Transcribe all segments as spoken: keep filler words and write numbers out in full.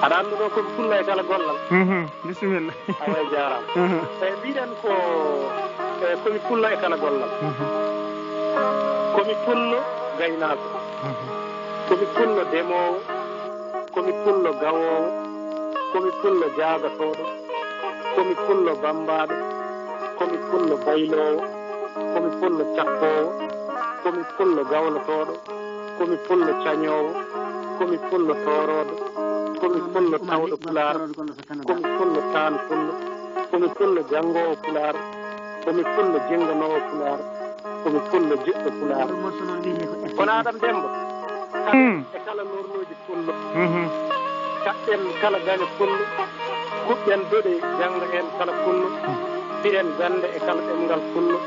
Aɗa anndu ɗo komi pullo e kala gollal. Mhm. Bisimilla. Awa, jaaraama. Mhm. E mbiɗen ko, e komi pullo e kala gollal. Mhm. Komi pullo gaynaako. Mhm. Komi pullo demoowo. Komi pullo gawoowo. Komi pullo jaagotooɗo. Komi pullo bammbaaɗo. Komi pullo bayloowo. Komi pullo cakkoowo. Komi pullo gawlotooɗo. Komi pullo cañoowo. Komi pullo tooroodo. Komi pullo tawɗo pulaar. Komi pullo taan pullo. Komi pullo janngoowo pulaar. Komi pullo jennganoowo pulaar. Komi pullo jiɗɗo pulaar. Kono Adam Demba, e kala lorlooji pullo. Mhm. Kaɗɗen kala gaño pullo. Kuɓɓen doɗe jannga en kala pullo. Piren gannde e kala ɗemngal pullo.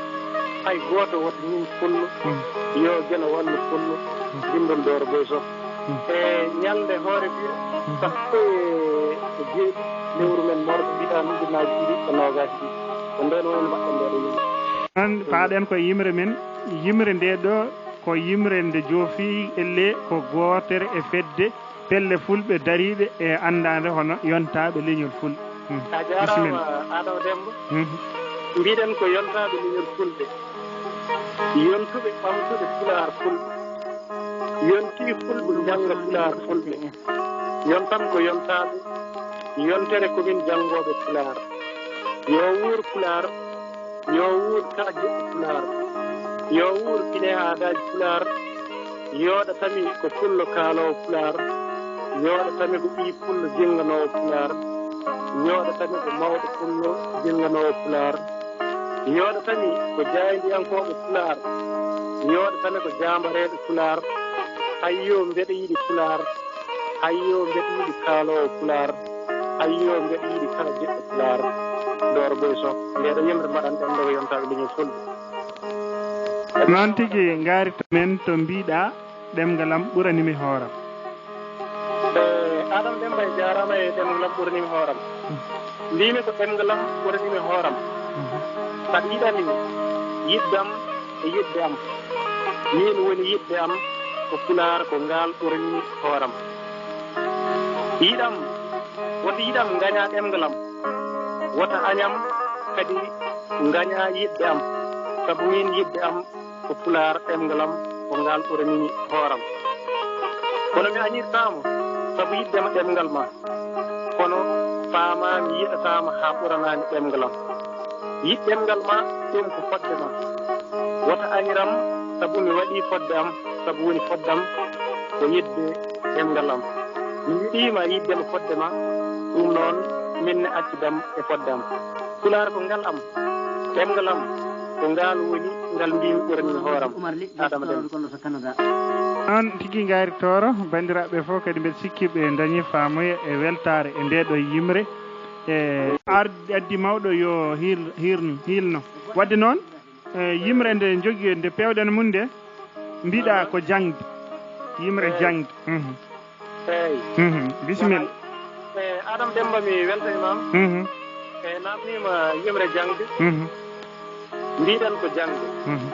Hay gooto wota ñiñ pullo. Mhm. Yo geno wallu pullo. Mhm. Binndol Dooro Boy Soh. Mhm. E ñalnde hoore biir, mhm, sappo e jeeɗiɗi lewru men moorɗo mbiɗa ujunnaaji ɗiɗi e noogaas ɗiɗi. Ko ndeen woni mbaɗɗen ndeɗo yimre. Noon paaɗen ko yimre men. Yimre nde ɗo ko yimre nde joofi elle ko gootere e fedde pelle fulɓe dariiɗe e anndaande hono yontaaɓe leñol fulɓe. Hmm. A jaaraama, bisimilla. Adama Demba. Hmm. Mbiɗen ko yontaaɓe leñol fulɓe. Yontuɓe ɓamtuɓe pulaar fulɓe. Yontii fulɓe njannga pulaar fulɓe. Yontam ko yontaaɓe. Yontere ko min janngooɓe pulaar. Yo wuur pulaar. Yo wuur kala jiɗɗo pulaar. Yo wuur pine aadaaji pulaar. Yooɗatami ko pullo kaaloowo pulaar. Yooɗatami ko ɓii pullo jennganoowo pulaar. Yooɗatami ko mawɗo pullo jennganoowo pulaar. Yooɗatami ko jaayndiyankooɓe pulaar. Yooɗatami ko jaambareeɓe pulaar. Hayyo mbeɗa yiɗi pulaar. Hayyo mbeɗa yiɗi kaaloowo pulaar. Hayyo mbeɗa yiɗi kala jiɗɗo pulaar. Dooro Boy Soh, ndeɗo yimre mbaɗanɗen ɗo ko yontaaɓe leñol fulɓe. Noon tigi, ngaari to men to mbiɗa, ɗemngal am ɓurani mi hooram. E, Adama Demba, e jaaraama e ɗemngal am ɓurani mi hooram. Mbimi ko ɗemngal am ɓurani mi hooram. Mhm. Saɗa yiɗani yiɗde am e yiɗde am. Miin woni yiɗde am ko pulaar, ko ngaal ɓurani hooram. Yiɗam, wota yiɗam ngaña ɗemngal am. Wota añam kadi ngaña yiɗde am. Sabu miin yiɗde am ko pulaar, ɗemngal am ko ngaal ɓurani mi hooram. Kono mi añirtaama sabu yiɗde ma ɗemngal ma. Kono faamaa mi yiɗataama haa ɓuranaani ɗemngal am. Yiɗ ɗemngal ma, ɗum ko fodde ma. Wota añiram sabu mi waɗii fodde am, sabu woni fodde am ko yiɗde ɗemngal am. Mi yiɗii ma yiɗde ma fodde ma, ɗum noon min ne accidam e fodde am. Pulaar ko ngaal am, ɗemngal am, ko ngaal woni ngal mbimi ɓurani mi hooram. Adama Demba. Noon tigi ngaari Tooro, banndiraaɓe fof kadi mbeɗa sikki ɓe dañi faamuya e weltaare e ndeɗo yimre. E ar-, addi mawɗo yo hiil-, hiil-, hiilno. Waɗde noon, e yimre nde jogi, nde peewɗen mum nde, mbiɗa ko jaŋde. Yimre jaŋde. Mhm. Eeyi. Mhm. Bisimilla. E Adam Demba, mi weltaniima. Mhm. E naamniima yimre jaŋde. Mhm. Mbiɗen ko jaŋde. Mhm.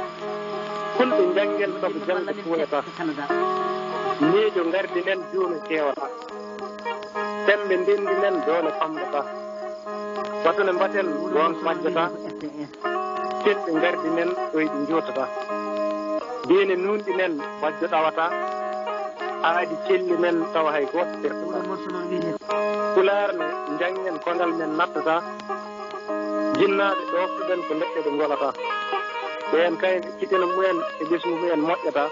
Fulɓe njanngen sabu jaŋde fuuyata. Miijo ngardi nen juume keewata. Semmbe ndenndi nen doole famɗata. Batune mbaten ɗoon majjata. Celɓe ngardi nen ɗoyɗi njuutata. Diine nuunɗi nen bajjo ɗawata. Aadi celli nen tawa hay gooto firtata. Pulaar ne njanngen kongal men nattata. Jinnaaɓe ɗooftuɗen ko leɗɗe ɗe ngolata. Ɓeen kayne fitina mumen e ɓesngu mumen moƴƴata.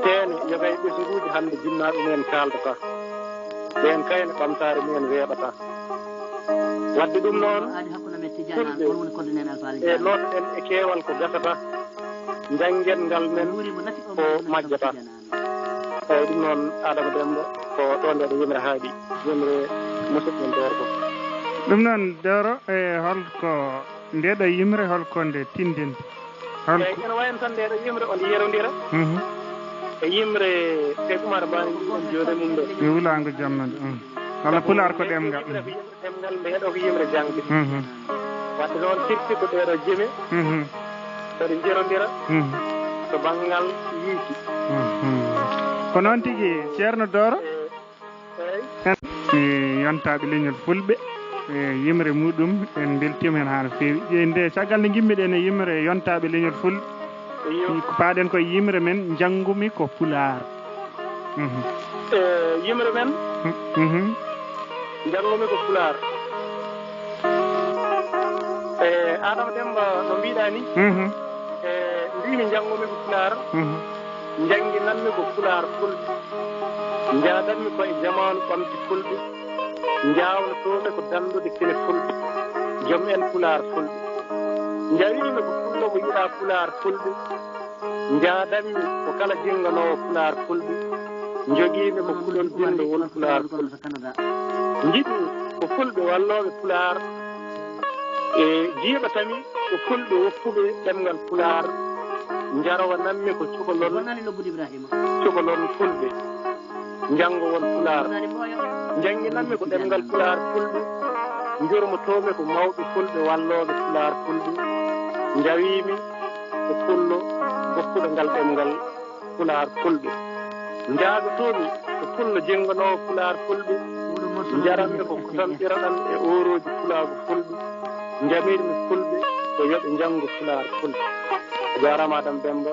Teene yoga e ɓesnguuji hannde jinnaaɓe mumen kaaldata. Ɓeen kayne ɓamtaare mumen weeɓata. Wadde ɗum noon, fulɓe e nootoɗen e keewal ko gasata, njanngen ngal men ko majjata. Eeyi, ɗum noon, Adama Demba, ko ɗo ndeɗo yimre haaɗi, yimre musidɓe men Dooro fof. Ɗum noon, Dooro, e holko ndeɗo yimre, holko nde tindinta? Holko? Eeyi, ene wayi no tan ndeɗo yimre, o nde yerondira. Mhm. E yimre Seek Umar Ba, en jooni mum nde. E wulaango jamma nde. Mhm. Walla pulaar ko ɗemngal. Yimre ko yimre ɗemngal, nde ɗo ko yimre jaŋde. Mhm. Wadde noon, firti ko ɗeɗo jime, mhm, eɗe njerondira, mhm, to banngal yiiki. Mhm. Ko noon tigi, Ceerno Dooro? Eeyi. En, mi Yontaaɓe leñol Fulɓe, e yimre muɗum, en mbeltiima heen haa no feewi. E nde, caggal nde ngimmiɗen e yimre yontaaɓe leñol Fulɓe, ko paaɗen koye yimre men, Njanngumi ko Pulaar. Mhm. E yimre men, mhm, Njanngumi ko Pulaar. E Adama Demba, no mbiɗa ni, mhm, e mbimi Njanngumi ko Pulaar. Mhm. Njannginanmi ko Pulaar Fulɓe. Njaadanmi ko e jamaanu ɓamti Fulɓe. Njaawnotoomi ko danndude kine Fulɓe. Joom en Pulaar Fulɓe. Njawiimi ko Fullo mo yiɗaa Pulaar Fulɓe. Njaadanmi ko kala jinnganoowo Pulaar Fulɓe. Njogiimi ko kulol binndo won Pulaar Fulɓe. Njiɗmi ko Fulɓe wallooɓe Pulaar. E jiiɓa tami ko Fulɓe woppuɓe ɗemngal Pulaar. Njarowanammi ko cukalon, cukalon Fulɓe. Njanngo won Pulaar. Njannginanmi ko ɗemngal Pulaar Fulɓe. Njurmotoomi ko mawɓe Fulɓe wallooɓe Pulaar Fulɓe. Njawiimi ko Fullo goppuɗo ngal ɗemngal Pulaar Fulɓe. Njaagotoomi ko Fullo jennganoowo Pulaar Fulɓe. Njaranmi ko kotamɓiraɗam e oorooji Pulaagu Fulɓe. Njamirmi Fulɓe ko yo ɓe njanngu Pulaar Fulɓe. A jaaraama Adam Demba,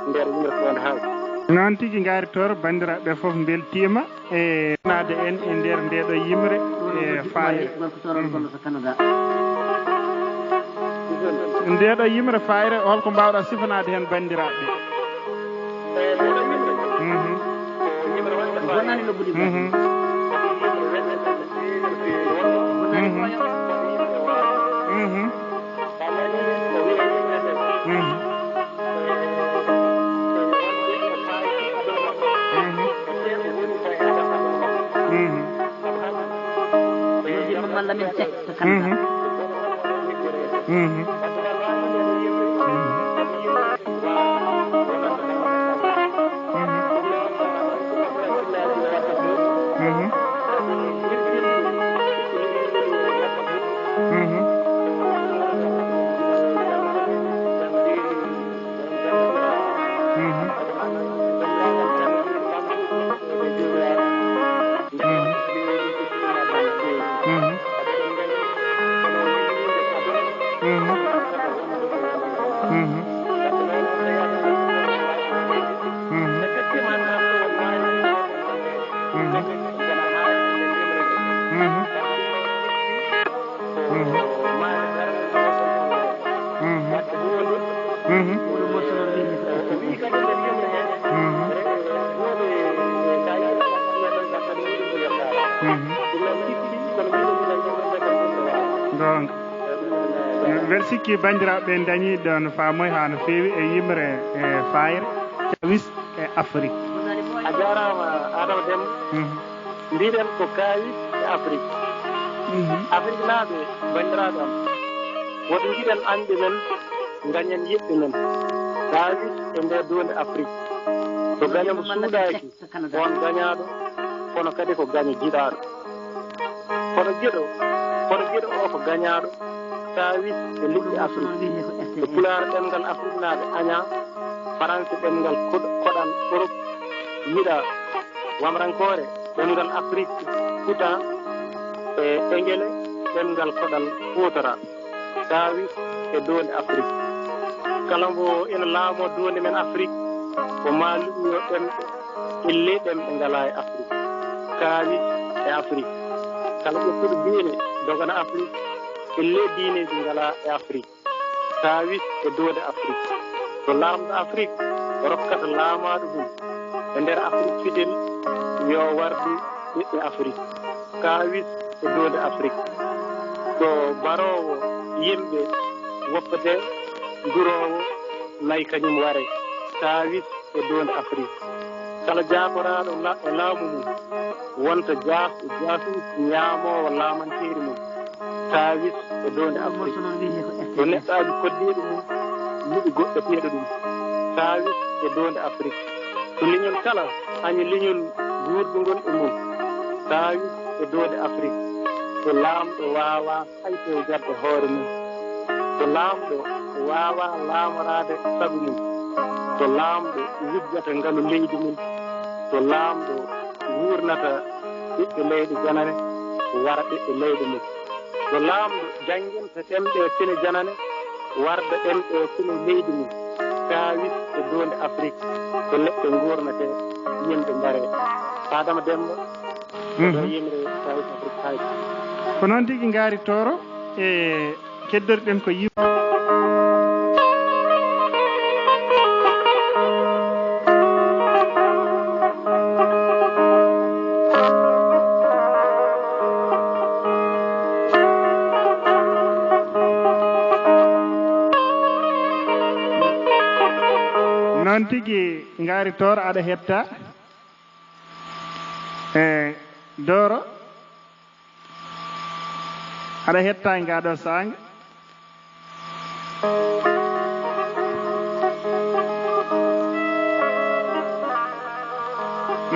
nder yimre ko wonde haaji. Noon tigi ngaari toon, banndiraaɓe fof mbeltiima e naade en e nder ndeeɗo yimre e faayre. Ndeeɗo yimre faayre, holko mbaawɗa sifanaade heen banndiraaɓe? Mhm. Mhm. Mhm. Mhm. Mhm. Mhm. Mhm. Yo yimɓe malla min cek to Canada. Mhm. Mhm. Mhm. Mhm. Mhm. Goonga. Mbeɗa sikki banndiraaɓe ɓe dañii ɗoon faamoy haa no feewi e yimre e faayre, Kaawis e Afrik. A jaaraama, Adama Demba. Mhm. Mbiɗen ko Kaawis e Afrik. Mhm. Afriknaaɓe, banndiraaɓe am, woto njiɗen añɓe men, ngañen yiɗɓe men. Kaawis e nder doonde Afrik. So gaño mo suuɗaaki, on gañaaɗo, kono kadi ko gaño jiɗaaɗo. Kono giɗo, kono giɗo o ko gañaaɗo, Kaawis e leƴƴi Afrik. Ko Pulaar ɗemngal Afriknaaɓe añaa, Faransi ɗemngal koɗ-, koɗal Orop yiɗaa, Wamrankoore ɗemngal Afrik futaa, e Engele ɗemngal koɗal huutoraa. Kaawis e doonde Afrik. Kala mbo ina laamoo doonde men Afrik, ko maa luɓiyoo ɗemɗe, ellee ɗemɗe ngalaa e Afrik. Kaawis e Afrik. Kala ƴettuɗo diine dogana Afrik, ellee diineeji ngalaa e Afrik. Kaawis e doonde Afrik. Ko laamɗo Afrik rokkata laamaaɗo ɗum e nder Afrik fitel, yo wardu ɓiɓɓe Afrik. Kaawis e doonde Afrik. Ko baroowo yimɓe woppete, duroowo nayi kañum ware. Kaawis e doonde Afrik. Kala jaaboraaɗo la-, e laamu mum, wonta jaas-, jaasuus ñaamoowo laamanteeri mum. Kaawis e doonde Afrik. Ko neɗɗaaji koddiiɗo mum, liɗi goɗɗeteeɗo ɗum. Kaawis e doonde Afrik. Ko leñol kala añi leñol guurdungol e mum. Kaawis e doonde Afrik. Ko laamɗo waawaa hay fewjande hoore mum. Ko laamɗo waawaa laamoraade sago mum. Ko laamɗo wujjata ngalu leydi mum. Ko laamɗo wuurnata ɓiɓɓe leyɗe janane. wara ɓiɓɓe leyɗe mum. Yo laamɗo janngin so ɗemɗe pine janane warda ɗemɗe pine leydi mum, kaawis e doonde Afrik, ko neɗɗo nguurnatee, yimɓe mbaree. Adama Demba, ɗo yimre South Africa. Ko noon tigi ngaari Tooro e keddorɗen ko yiw. Noon tigi ngaari Tooro, aɗa hetta e Dooro. Aɗa hettaani ngaa ɗoo saanga?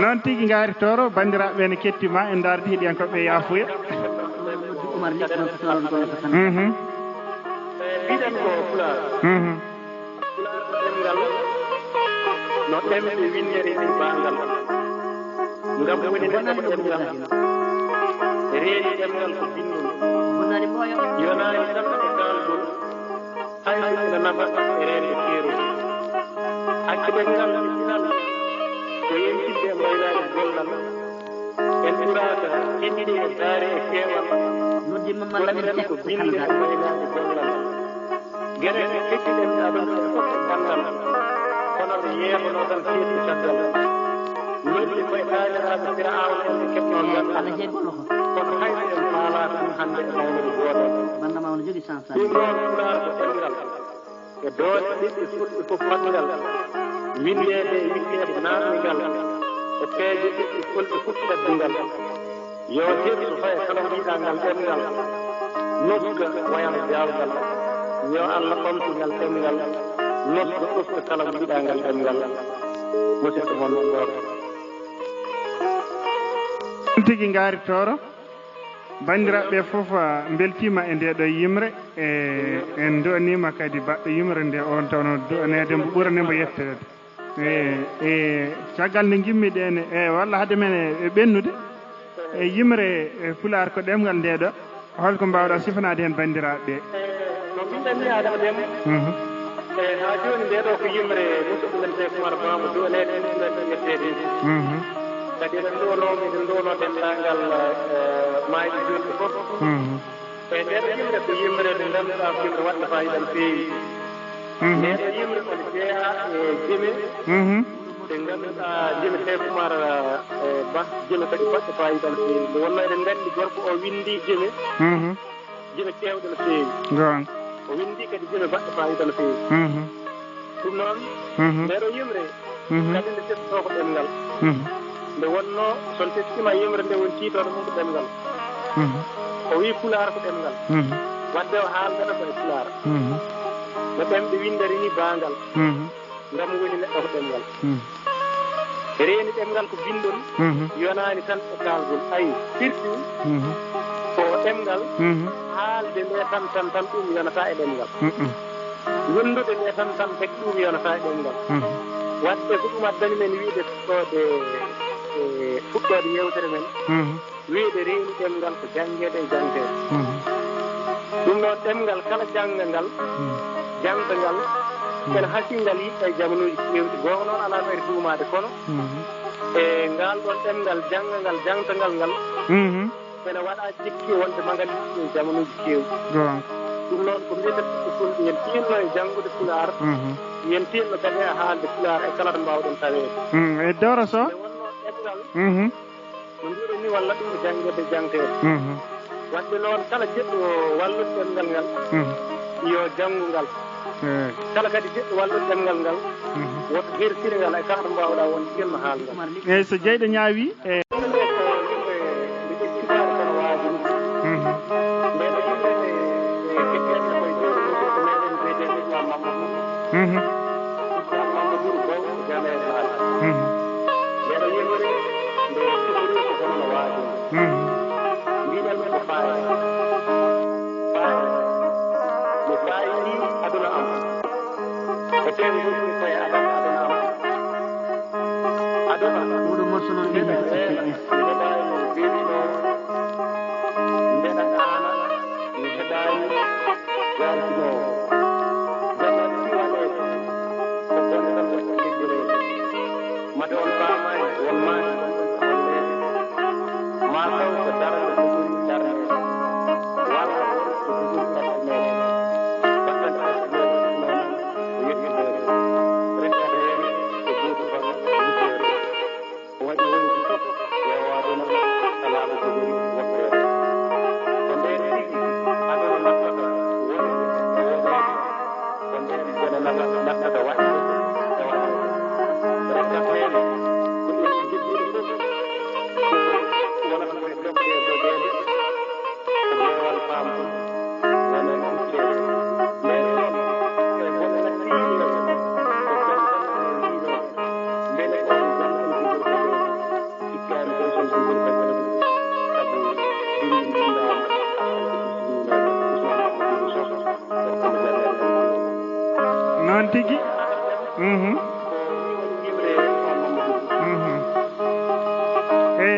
Noon tigi ngaari Tooro, banndiraaɓe ɓe ne kettii ma, en ndaardi heɗiyankooɓe yaafuya. Umar Ly, ɗon ko Tooro, ɗon ko tan. Mhm. Mbiɗen ko Pulaar. Mhm. Pulaar ko ɗemngal, no ɗemɗe winndere ni baangal. Ngam woni neɗɗo ko ɗemngal. Reeni ɗemngal ko binndol. Yonaani tan e kaalgol, hay so ina nafa e reende keerol. Hakke ɗemngal e pinal ko yentinde e mbaylaari gollal. En ɓuraaka tinde e daare e keewal. Noddi Mamman Lamin. Gonɗen ko binde e mbaylaari gollal. Gere ɗe kettiɗen aduna e fof e banngal, kono ɗe yeeɓanoo tan seeɗi caggal. Lolli koye taaniraaɓe Firaawna en ɓe keɓnoo gandal, kono hay so en faalaaka ɗum hannde e mawnude gootal. Bannda ma no jogii sans. Ɗum noon, Pulaar ko ɗemngal, e doole ɓiɓɓe fulɓe fof fanngal, winndeede e witteede naamndigal, e peeje ɓiɓɓe fulɓe fof teddungal. Yo hirsu faye kala mbiɗa ngal ɗemngal, noska wayano jawgal. Yo Allah ɓamtu ngal ɗemngal, noska usta kala mbiɗa ngal ɗemngal. Musidɗo mon ɗo. Tigi ngaari Tooro. Banndiraaɓe fof, ah, mbeltiima e ndee ɗoo yimre. E, en nduwaniima kadi baɗɗo yimre nde, on tawno duwaneede mbo ɓurani mbo yetteede. E, e, caggal nde ngimmi ɗeen, e, walla hade men e, e ɓennude, e yimre, e, Pulaar ko ɗemngal nde ɗo, holko mbaawɗa sifanaade heen banndiraaɓe ɓe? No mbiɗen ni, Adama Dem, mhm, e, haa jooni nde ɗo ko yimre musidɗo men Seek Umar Ba mo duwaneede en ɗum ɗo yetteede. Mhm. Kadi eɗen nduwanoo, eɗen nduwanoo denndaangal, e, maayɓe juulɓe fof. Mhm. E nder yimre ko yimre nde ngannduɗaa ko yimre waɗde faayiida no feewi. Mhm. Nde ɗo yimre ko jeyaa e jime, mhm, ɗe ngannduɗaa jime Seek Umar, e, Ba, jime kadi baɗɗe faayiida no feewi. Nde wonnoo eɗen nganndi gorko o winndi jime, mhm, jime keewɗe no feewi. Goonga. O winndi kadi jime baɗɗe faayiida no feewi. Mhm. Ɗum noon, mhm, nde ɗo yimre, mhm, kadi nde tesko ko ɗemngal. Mhm. Nde wonnoo, so on teskiima yimre nde, woni tiitooɗo mum ko ɗemngal. Mhm. O wii Pulaar ko ɗemngal. Mhm. Waɗde o haaldata ko e Pulaar. Mhm. No ɗemɗe winndere ni baangal. Mhm. Ngam woni neɗɗo ko ɗemngal. Mhm. Reeni ɗemngal ko binndol, mhm, yonaani tan e kaalgol. Ayi, firti, mhm, ko ɗemngal, mhm, haalde nde tan, tan, tan, ɗum yonataa e ɗemngal. Mhm. Wondude nde tan, tan, tagi ɗum yonataa e ɗemngal. Mhm. Waɗde ko ɗum addani men wiyde fuɗɗoode, e, fuɗɗoode yeewtere men. Mhm. Wiyde reeni ɗemngal ko janngeede e jangteede. Mhm. Ɗum noon, ɗemngal kala janngangal, mhm, jangtangal, mhm, ene hasii ngal yiɗɗa e jamanuuji keewɗi. Goonga noon, alaa ko ɓuri duumaade, kono, mhm, e ngaal ɗoon ɗemngal janngangal, jangtangal ngal, mhm, ene waɗa jikki wonde ma ngal yiɗɗi e jamanuuji keewɗi. Goonga. Ɗum noon ko mbiyeten ɓiɓɓe fulɓe, yen tiinno e janngude Pulaar, mhm, yen tiinno kadi e haalde Pulaar e kala to mbaawɗen taweede. Mm, e Dooro Sow? Nde wonnoo ɗemngal, mhm, no mbiɗen ni, walla ɗum ko janngeede, jangteede. Mhm. Waɗde noon, kala jiɗɗo wallude ɗemngal ngal, mhm, yo janngu ngal. Eey. Kala kadi jiɗɗo wallude ɗemngal ngal, mhm, woto hersir ngal e kala to mbaawɗaa wonde, yen no haal ngal. Eey, so jeyɗo ñaawii, e. Ɗum nde ko yimɓe nde ƴetti sifaare kono waajini. Mhm. Nde ɗo yimɓe ɓe, ɓe kettiyanɓe koye jooɗo musidɗo meɗen biyeteeɗo Imam Mamadou. Mhm. Imam Mamadou Bow Jamel Maal. Mhm. Nde ɗo yimɓe nde sifori ko kono no waajini. Mhm. Mbiɗen ko faayda. Faayda. Mi faayidi aduna am. E teen ngoni koye adana aduna am. Aduna. Oɗo morceau noon, ndeɗa Tigi. Mhm. Mhm. E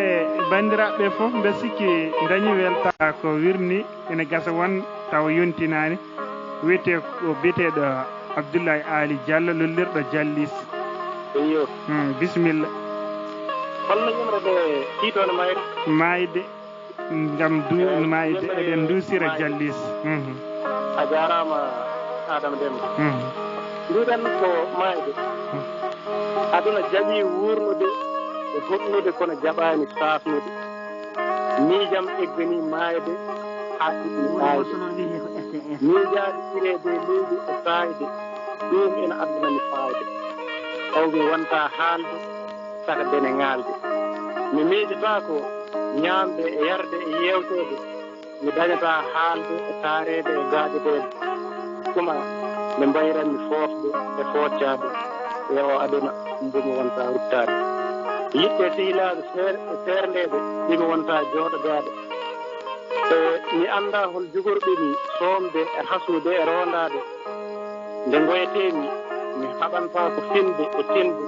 banndiraaɓe fof, mbeɗa sikki dañi weltaare ko wirni, ene gasa won tawa yontinaani. Wiyetee ko biyeteeɗo Abdoulaye Ali Diallo, lollirɗo Jallis. Iyo. Hmm, bisimilla. Holno yimre ɓe tiitoone mayre? Maayde. Ngam du-, eh, maayde, yimre eɗen nduusira maayde. Jallis. Mhm. A jaaraama, Adama Demba. Mhm. Mbiɗen ko maayde. Mhm. Aduna jaɓi wuurnude e hoɗnude, kono jaɓaani saafnude. Miijam egganii maayde, haa ɗuɗɗi maayde. Miijaade ireede e leydi e saayde, ɗum ina addana mi faayde. Taw mi wontaa haalde, saka dene ŋaalde. Mi miijataa ko ñaamde e yarde e yeewteede. Mi dañataa haalde e taareede e gaaƴeteede. Tuma nde mbayranmi foofde e fooccaade e oo aduna mbo mi wontaa ruttaade. Yiɗɓe sehilaaɓe seer-, seerndeede, mbo mi wontaa jooɗodaade. E mi anndaa hol jogorɗo mi soomde e hasnude e roondaade. Nde ngoyetee-mi, mi haɓantaa ko finde e tende,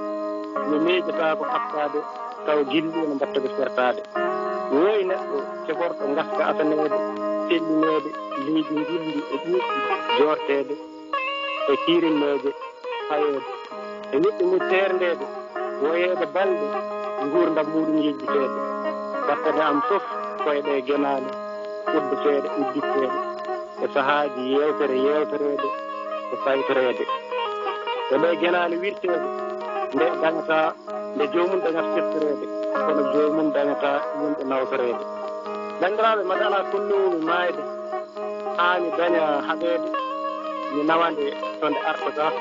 mi miijataa ko haɓtaade, taw gilli ene mbatta ko sertaade. Wooyi neɗɗo cogorɗo ngaska asaneede, tellineede, leydi ngilndi e ɓuuɓɗi joorteede e kiirinneeje, hayeede. E neɗɗo mum teerndeede, woyeede balɗe, nguurndam muɗum yejjiteede. Battane am fof, koyɗe e genaale, uddeteeɗe, udditteeɗe. E sahaaji yeewtere yeewtoreede, e faytoreede. E ɗee genaale wirteede, nde dañataa, nde joomum dañata seftoreede, kono joomum dañataa yimɓe nawtoreede. Banndiraaɓe, mate alaa kolloowumi maayde, haa mi daña haɓeede, mi nawa nde to nde artataa,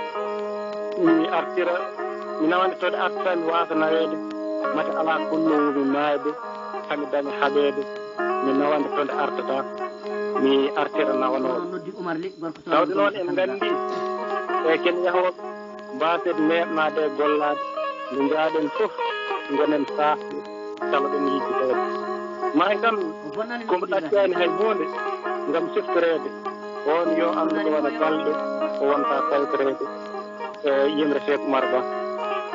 mi artira, mi nawa nde to nde artataa, mi waasa naweede, mate alaa kolloowumi maayde, haa mi daña haɓeede, mi nawa nde to nde artataa, mi artira nawanooɓe. Tawde noon en nganndi, e ken yahooɓe, mbaasen neeɓnaade e gollaade, nde njaaɗen fof, ngonen saafɓe, caloɗen yejjiteede. Maayo kam, ko mbo ɗaccaani hay huunde ngam siftoreede, oon yo anndu ko wona balɗe, o wonta tawtoreede. E yimre Cheikh Oumar Ba,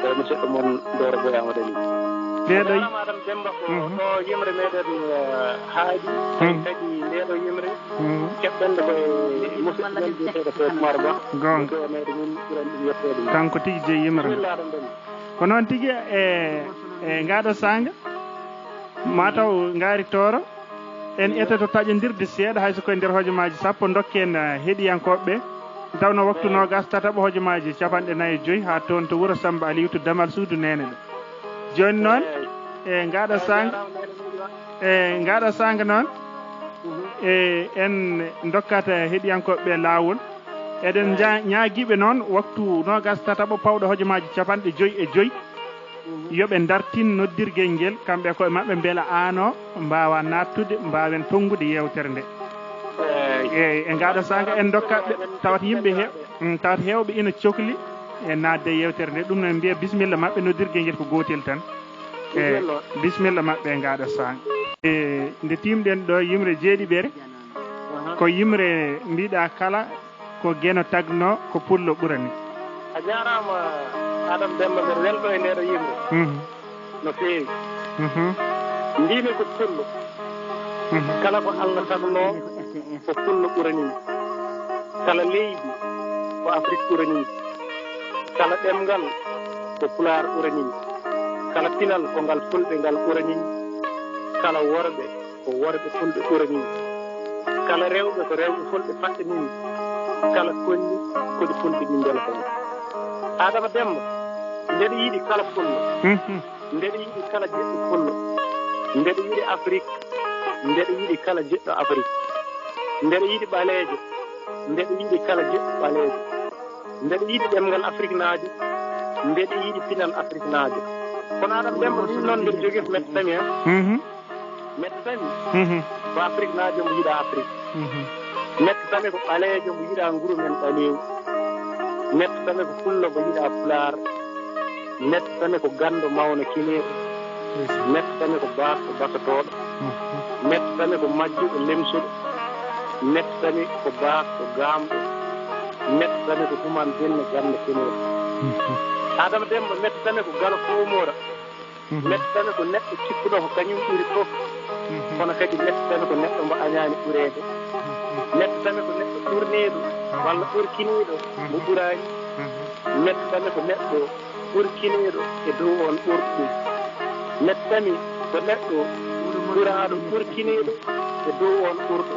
e musidɗo mon Doro Boy Amadou Aliou. Ɗee ɗo. Jaaraama Adam Demba ko Mhm. ɗo yimre meɗen, eh, haaɗi. Mhm. Kadi ndee ɗo yimre Mhm. keɓɗen ko e musidɗo men biyeteeɗo Cheikh Oumar Ba. Goonga. Ko meɗen min ɓuran ɗum yetteede. Kanko tigi jeyi yimre. Bismillah, Adam Demba. Ko noon tigi e, e ngaɗo saanga, mataw ngaari tooro. En etoto taƴondirde seeɗa, hay so ko e nder hojomaaji sappo, ndokken, eh, heɗiyankooɓe ɓe. Tawno waktu noogas tataɓo, hojomaaji capanɗe nayi e joy, haa toon to wuro Samba Aliou to damal suudu neene ɗo. Jooni noon, e ngaɗo saanga, e ngaɗo saanga noon, e en ndokkat heɗiyankooɓe ɓe laawol. Eɗen nja-, ñaagiiɓe noon waktu noogas tataɓo pawɗo hojomaaji capanɗe joy e joy. Yo ɓe ndartin noddirgel ngel, kamɓe e koye maɓɓe, mbela aan o mbaawa naattude, mbaawen tonngude yeewtere nde. Eey. Eey, e ngaɗo saanga en ndokkat ɓe, tawat yimɓe heew-, mm, tawat heewɓe ina cokli e naatde e yeewtere nde. Ɗum noon mbiya bisimilla maɓɓe, noddirgel ngel ko gootel tan. E bisimilla. Bisimilla maɓɓe e ngaɗo saanga. E nde tiimɗen ɗo yimre jeeɗiɓere, aha, ko yimre mbiɗa kala ko Geno tagno, ko pullo ɓurani. A jaaraama, Adam Demba, mbeɗa welto e ndee ɗo yimre. Mhm. No feewi. Mhm. Mbimi ko pullo. Mhm. Kala ko Allah tagno, ko pullo ɓurani mi. Kala leydi, ko Afrik ɓurani mi. Kala ɗemngal, ko pulaar ɓurani mi. Kala pinal, ko ngal fulɓe ngal ɓurani mi. Kala worɓe, ko worɓe fulɓe ɓurani mi. Kala rewɓe, ko rewɓe fulɓe paɗɗani mi. Kala kolli, ko ɗi fulɓe ɗi mbelata mi. Adama Demba, mbeɗa yiɗi kala pullo. Mhm. Mbeɗa yiɗi kala jiɗɗo pullo. Mbeɗa yiɗi Afrik. Mbeɗa yiɗi kala jiɗɗo Afrik. Mbeɗa yiɗi ɓaleejo. Mbeɗa yiɗi kala jiɗɗo ɓaleejo. Mbeɗa yiɗi ɗemngal Afriknaajo. Mbeɗa yiɗi pinal Afriknaajo. Kono Adama Demba, min noon mbeɗa jogii ko mette tami, he. Mhm. Mette tami. Mhm. Ko Afriknaajo mbo yiɗa Afrik. Mhm. Mette tami ko ɓaleejo mbo yiɗa nguru men ɓaleewu. Mette tami ko pullo mbo yiɗa pulaar. Mette tami ko ganndo mawna kineeɗo. Yes. Mette tami ko baasɗo basotooɗo. Mhm. Mette tami ko majjuɗo lemsuɗo. Mette tami ko baasɗo gaamɗo. Mettatami ko Human Binne Gannda Kinel. Adama Demmba, mettatami ko Galo Fowmoora. Mettatami ko neɗɗo cikkuɗo ko kañum ɓuri fof. Kono kadi mettatami ko neɗɗo mbo añaani ɓureede. Mettatami ko neɗɗo ɓurneeɗo walla ɓurkiniiɗo mbo ɓuraani. Mettatami ko neɗɗo ɓurkiniiɗo e dow on ɓurɗo ɗum. Mettatami ko neɗɗo ɓuraaɗo ɓurkiniiɗo e dow on ɓurɗo.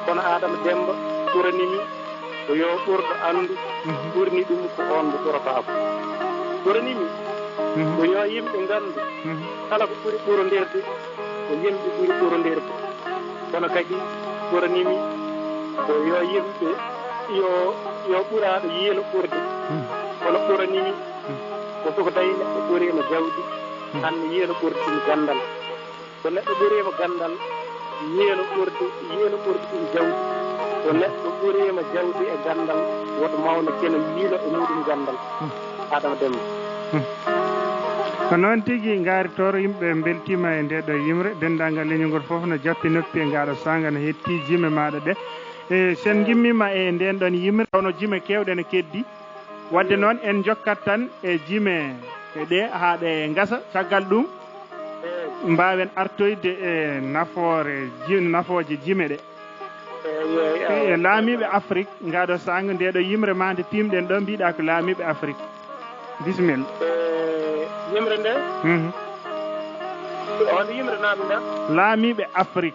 Kono Adama Demmba ɓuranimi ko yo ɓurɗo anndu ɓurni ɗum ko on mo ɓurataako. Ɓuranimi ko yo yimɓe nganndu kala ko ɓuri ɓurondirde ko yimɓe ɓuri ɓurondirde. Kono kadi ɓuranimi ko yo yimɓe yo yo ɓuraaɗo yiilo ɓurde. Kono ɓuranimi ko so ko tawi neɗɗo ɓuriima jawdi hannde yiilo ɓurde ɗum ganndal. So neɗɗo ɓuriima ganndal, yiilo ɓurde, yiilo ɓurde ɗum jawdi. So neɗɗo ɓuriima jawdi e ganndal, woto mawna kene yiilo e muɗum ganndal. Adama Demmba. Ko noon tigi ngaari tooro yimɓe mbeltiima e ndee ɗoo yimre, denndaangal leñol ngol fof no jappi noppi e ngaa ɗoo saanga, no heɗtii jime maaɗa ɗe. E so en ngimmiima e ndeen ɗoon yimre, kono jime keewɗe ne keddii. Waɗde noon en njokkat tan e jime ɗe haa ɗe ngasa, caggal ɗum mbaawen artoyde e nafoore ji- nafooje jime ɗe. E laamiiɓe Afrik, ngaa ɗoo saanga, ndee ɗoo yimre maa nde piimɗen ɗoo, mbiɗaa ko laamiiɓe Afrik. Bisimilla. Yimre nde? Mhm. On yimre naaɓe nde? Laamiiɓe Afrik.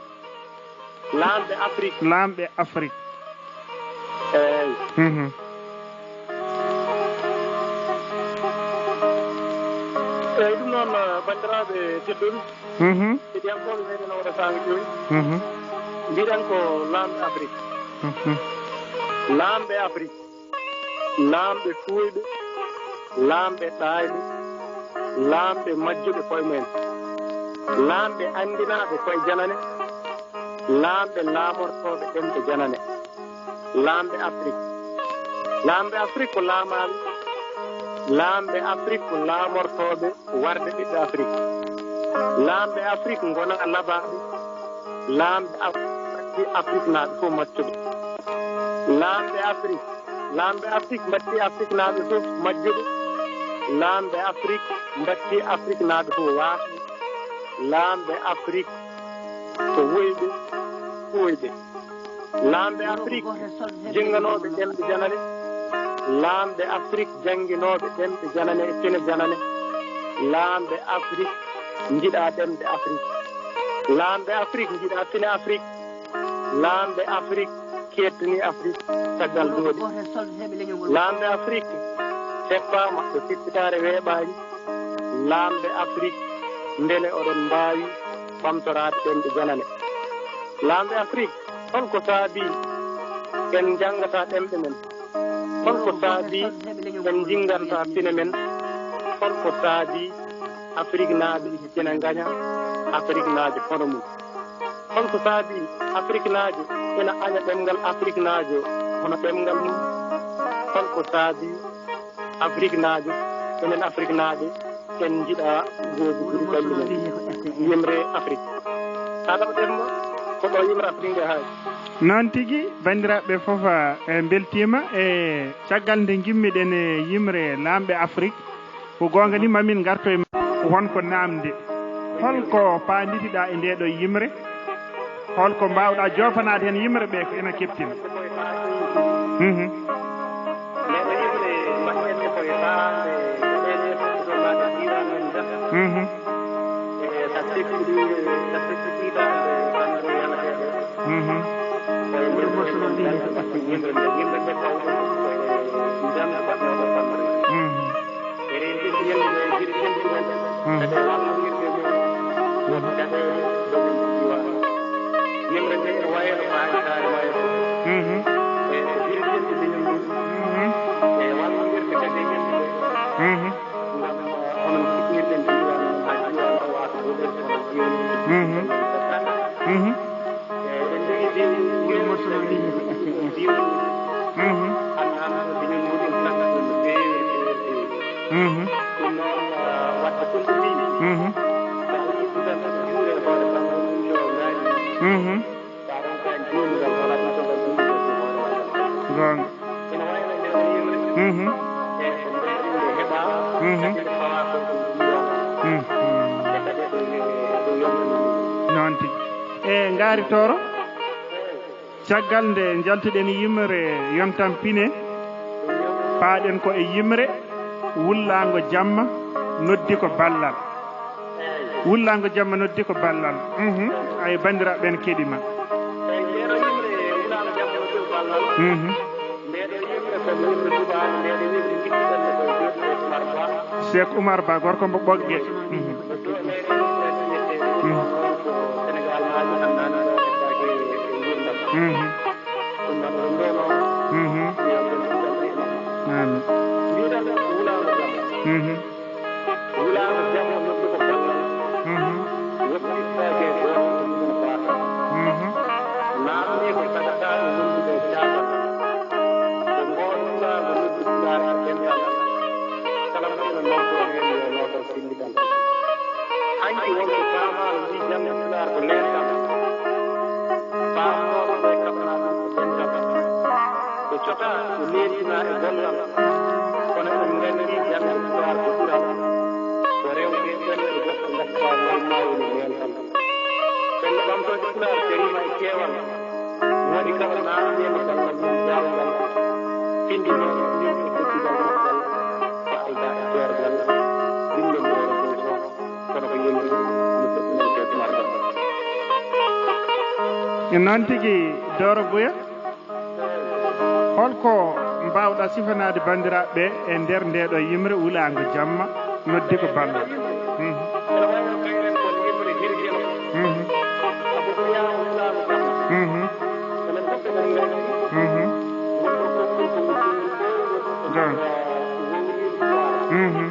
Laamɓe Afrik. Laamɓe Afrik. Eey. Mhm. Eey, ɗum noon, banndiraaɓe tedduɓe, Mhm. heɗiyankooɓe meɗen Oɗo Saanga Joyi, Mhm. mbiɗen ko laamɓe Afrik. Mhm. Laamɓe Afrik. Laamɓe kuuyɓe, laamɓe ɗaayɓe, laamɓe majjuɓe koye mumen, laamɓe anndinaaɓe koye janane, laamɓe laamortooɓe ɗemɗe janane, laamɓe Afrik. Laamɓe Afrik ko laamaaɓe, laamɓe Afrik ko laamortooɓe warde ɓiɓɓe Afrik. Laamɓe Afrik ngonaa labaaɓe, laamɓe Afrik mbattii Afriknaaɓe fof maccuɓe. Laamɓe Afrik, laamɓe Afrik mbattii Afriknaaɓe fof majjuɓe. Laamɓe Afrik mbattii Afriknaaɓe fof waasɓe. Laamɓe Afrik ko woyɓe, ɓooyɓe. Laamɓe Afrik jennganooɓe ɗemɗe janane. Laamɓe Afrik jannginooɓe ɗemɗe janane e pine janane. Laamɓe Afrik njiɗaa ɗemɗe Afrik. Laamɓe Afrik njiɗaa pine Afrik. Laamɓe Afrik keedtanii Afrik caggal duuɗe. Laamɓe Afrik teppaama ɗo sippitaare weeɓaani. Laamɓe Afrik, mbele oɗon mbaawi ɓamtoraade ɗemɗe janane? Laamɓe Afrik, hol ko saabii en njanngataa ɗemɗe men? Hol ko saabii en njingantaa pine men? Hol ko saabii Afriknaaɓe ina ngaña Afriknaajo hono mum? Hol ko saabii Afriknaajo ina aña ɗemngal Afriknaajo hono ɗemngal mum? Hol ko saabii Afriknaajo, enen Afriknaaɓe, en njiɗaa goobuɗude ɓalli men. Yimre Afrik. Adama Demmba, ko ɗo yimre Afrik nde haaji. Noon tigi, banndiraaɓe fof, eh, mbeltiima. E caggal nde ngimmiɗen e yimre laamɓe Afrik, ko goonga ni, mamin ngarto e won ko naamnde. Hol ko paanditiɗaa e ndee ɗoo yimre? Hol ko mbaawɗaa joofanaade heen yimre ɓee ko ena keptina? Mhm. Mhm. Mhm. Mhm. Mhm. Mhm. Mhm. Mhm. Mhm. Mhm. Mhm. Mhm. Mhm. Mhm. Mhm. Goonga. E ngaari Tooro, caggal nde njaltuɗen yimre yontan pine, paaɗen ko e yimre wullaango jamma noddi ko ballal. Wullaango jamma noddi ko ballal. Mhm. Ay, banndiraaɓe ɓen keɗii ma. Eyi, ndeeɗo yimre wullaango jamma noddi ko ballal. Mhm. Ndeeɗo yimre ko yimre suɓaani, ndeeɗo yimre jikkiɗen ko Diop Ousmar Ba. Cheikh Oumar Ba, gorko mbo Ɓoggee. Mhm. Mhm. Senegal maa mi anndaani ɗo heɓtaaki e nguurndam. Mhm. Ɗum noon, ɗum ɗo noon, mhm, yo Allah ɗum ɗam e makko. Amin. Mbiɗen wulaango jam. Mhm. Wulaango jam no noddu ko ballal. Mhm. Woppi faaji e gooto ko ɗum ɗon baata. Mhm. Naamni ko tagataa e wondude e caatal. Ko ngoon wulaango noddu Pulaar e dental. Kala mo ina noddoo heen yo nooto. Hanki wonɓe faamaano mbii janngo Pulaar ko leetal. Faamnooɓe ɓe kaɓanaa ɗum ko dental. Ɓe cotaa, ɓe leeltinaa e gollal. Kono eɗen nganndi janngo Pulaar ko ɓural. Ko rewde ɓerɗe goɗɗe ngattaa ngal maa woni leental. Ɓen ɓamtooje Pulaar cariima e keewal. Woni kala naamndeema ballal mum jaawgal. Findinooɓe ɗum e teddungal moƴƴal. Ko aldaa e teergal. Ɗum ɗon ɗoo ko kono ko yonti no teddungal teddungal. E noon tigi, Dooro Buya, holko mbaawɗaa sifanaade banndiraaɓe ɓe e nder ndee ɗoo yimre wulaango jamma noddi ko ballal? Mhm. Ene wayi no kayren kon yimre hirjino. Mhm. Sabu ko yaa wulaango jamma. Mhm. Enen fof eɗen nganndi. Mhm. Wonno konngol ko woni ko wowlii. Mhm.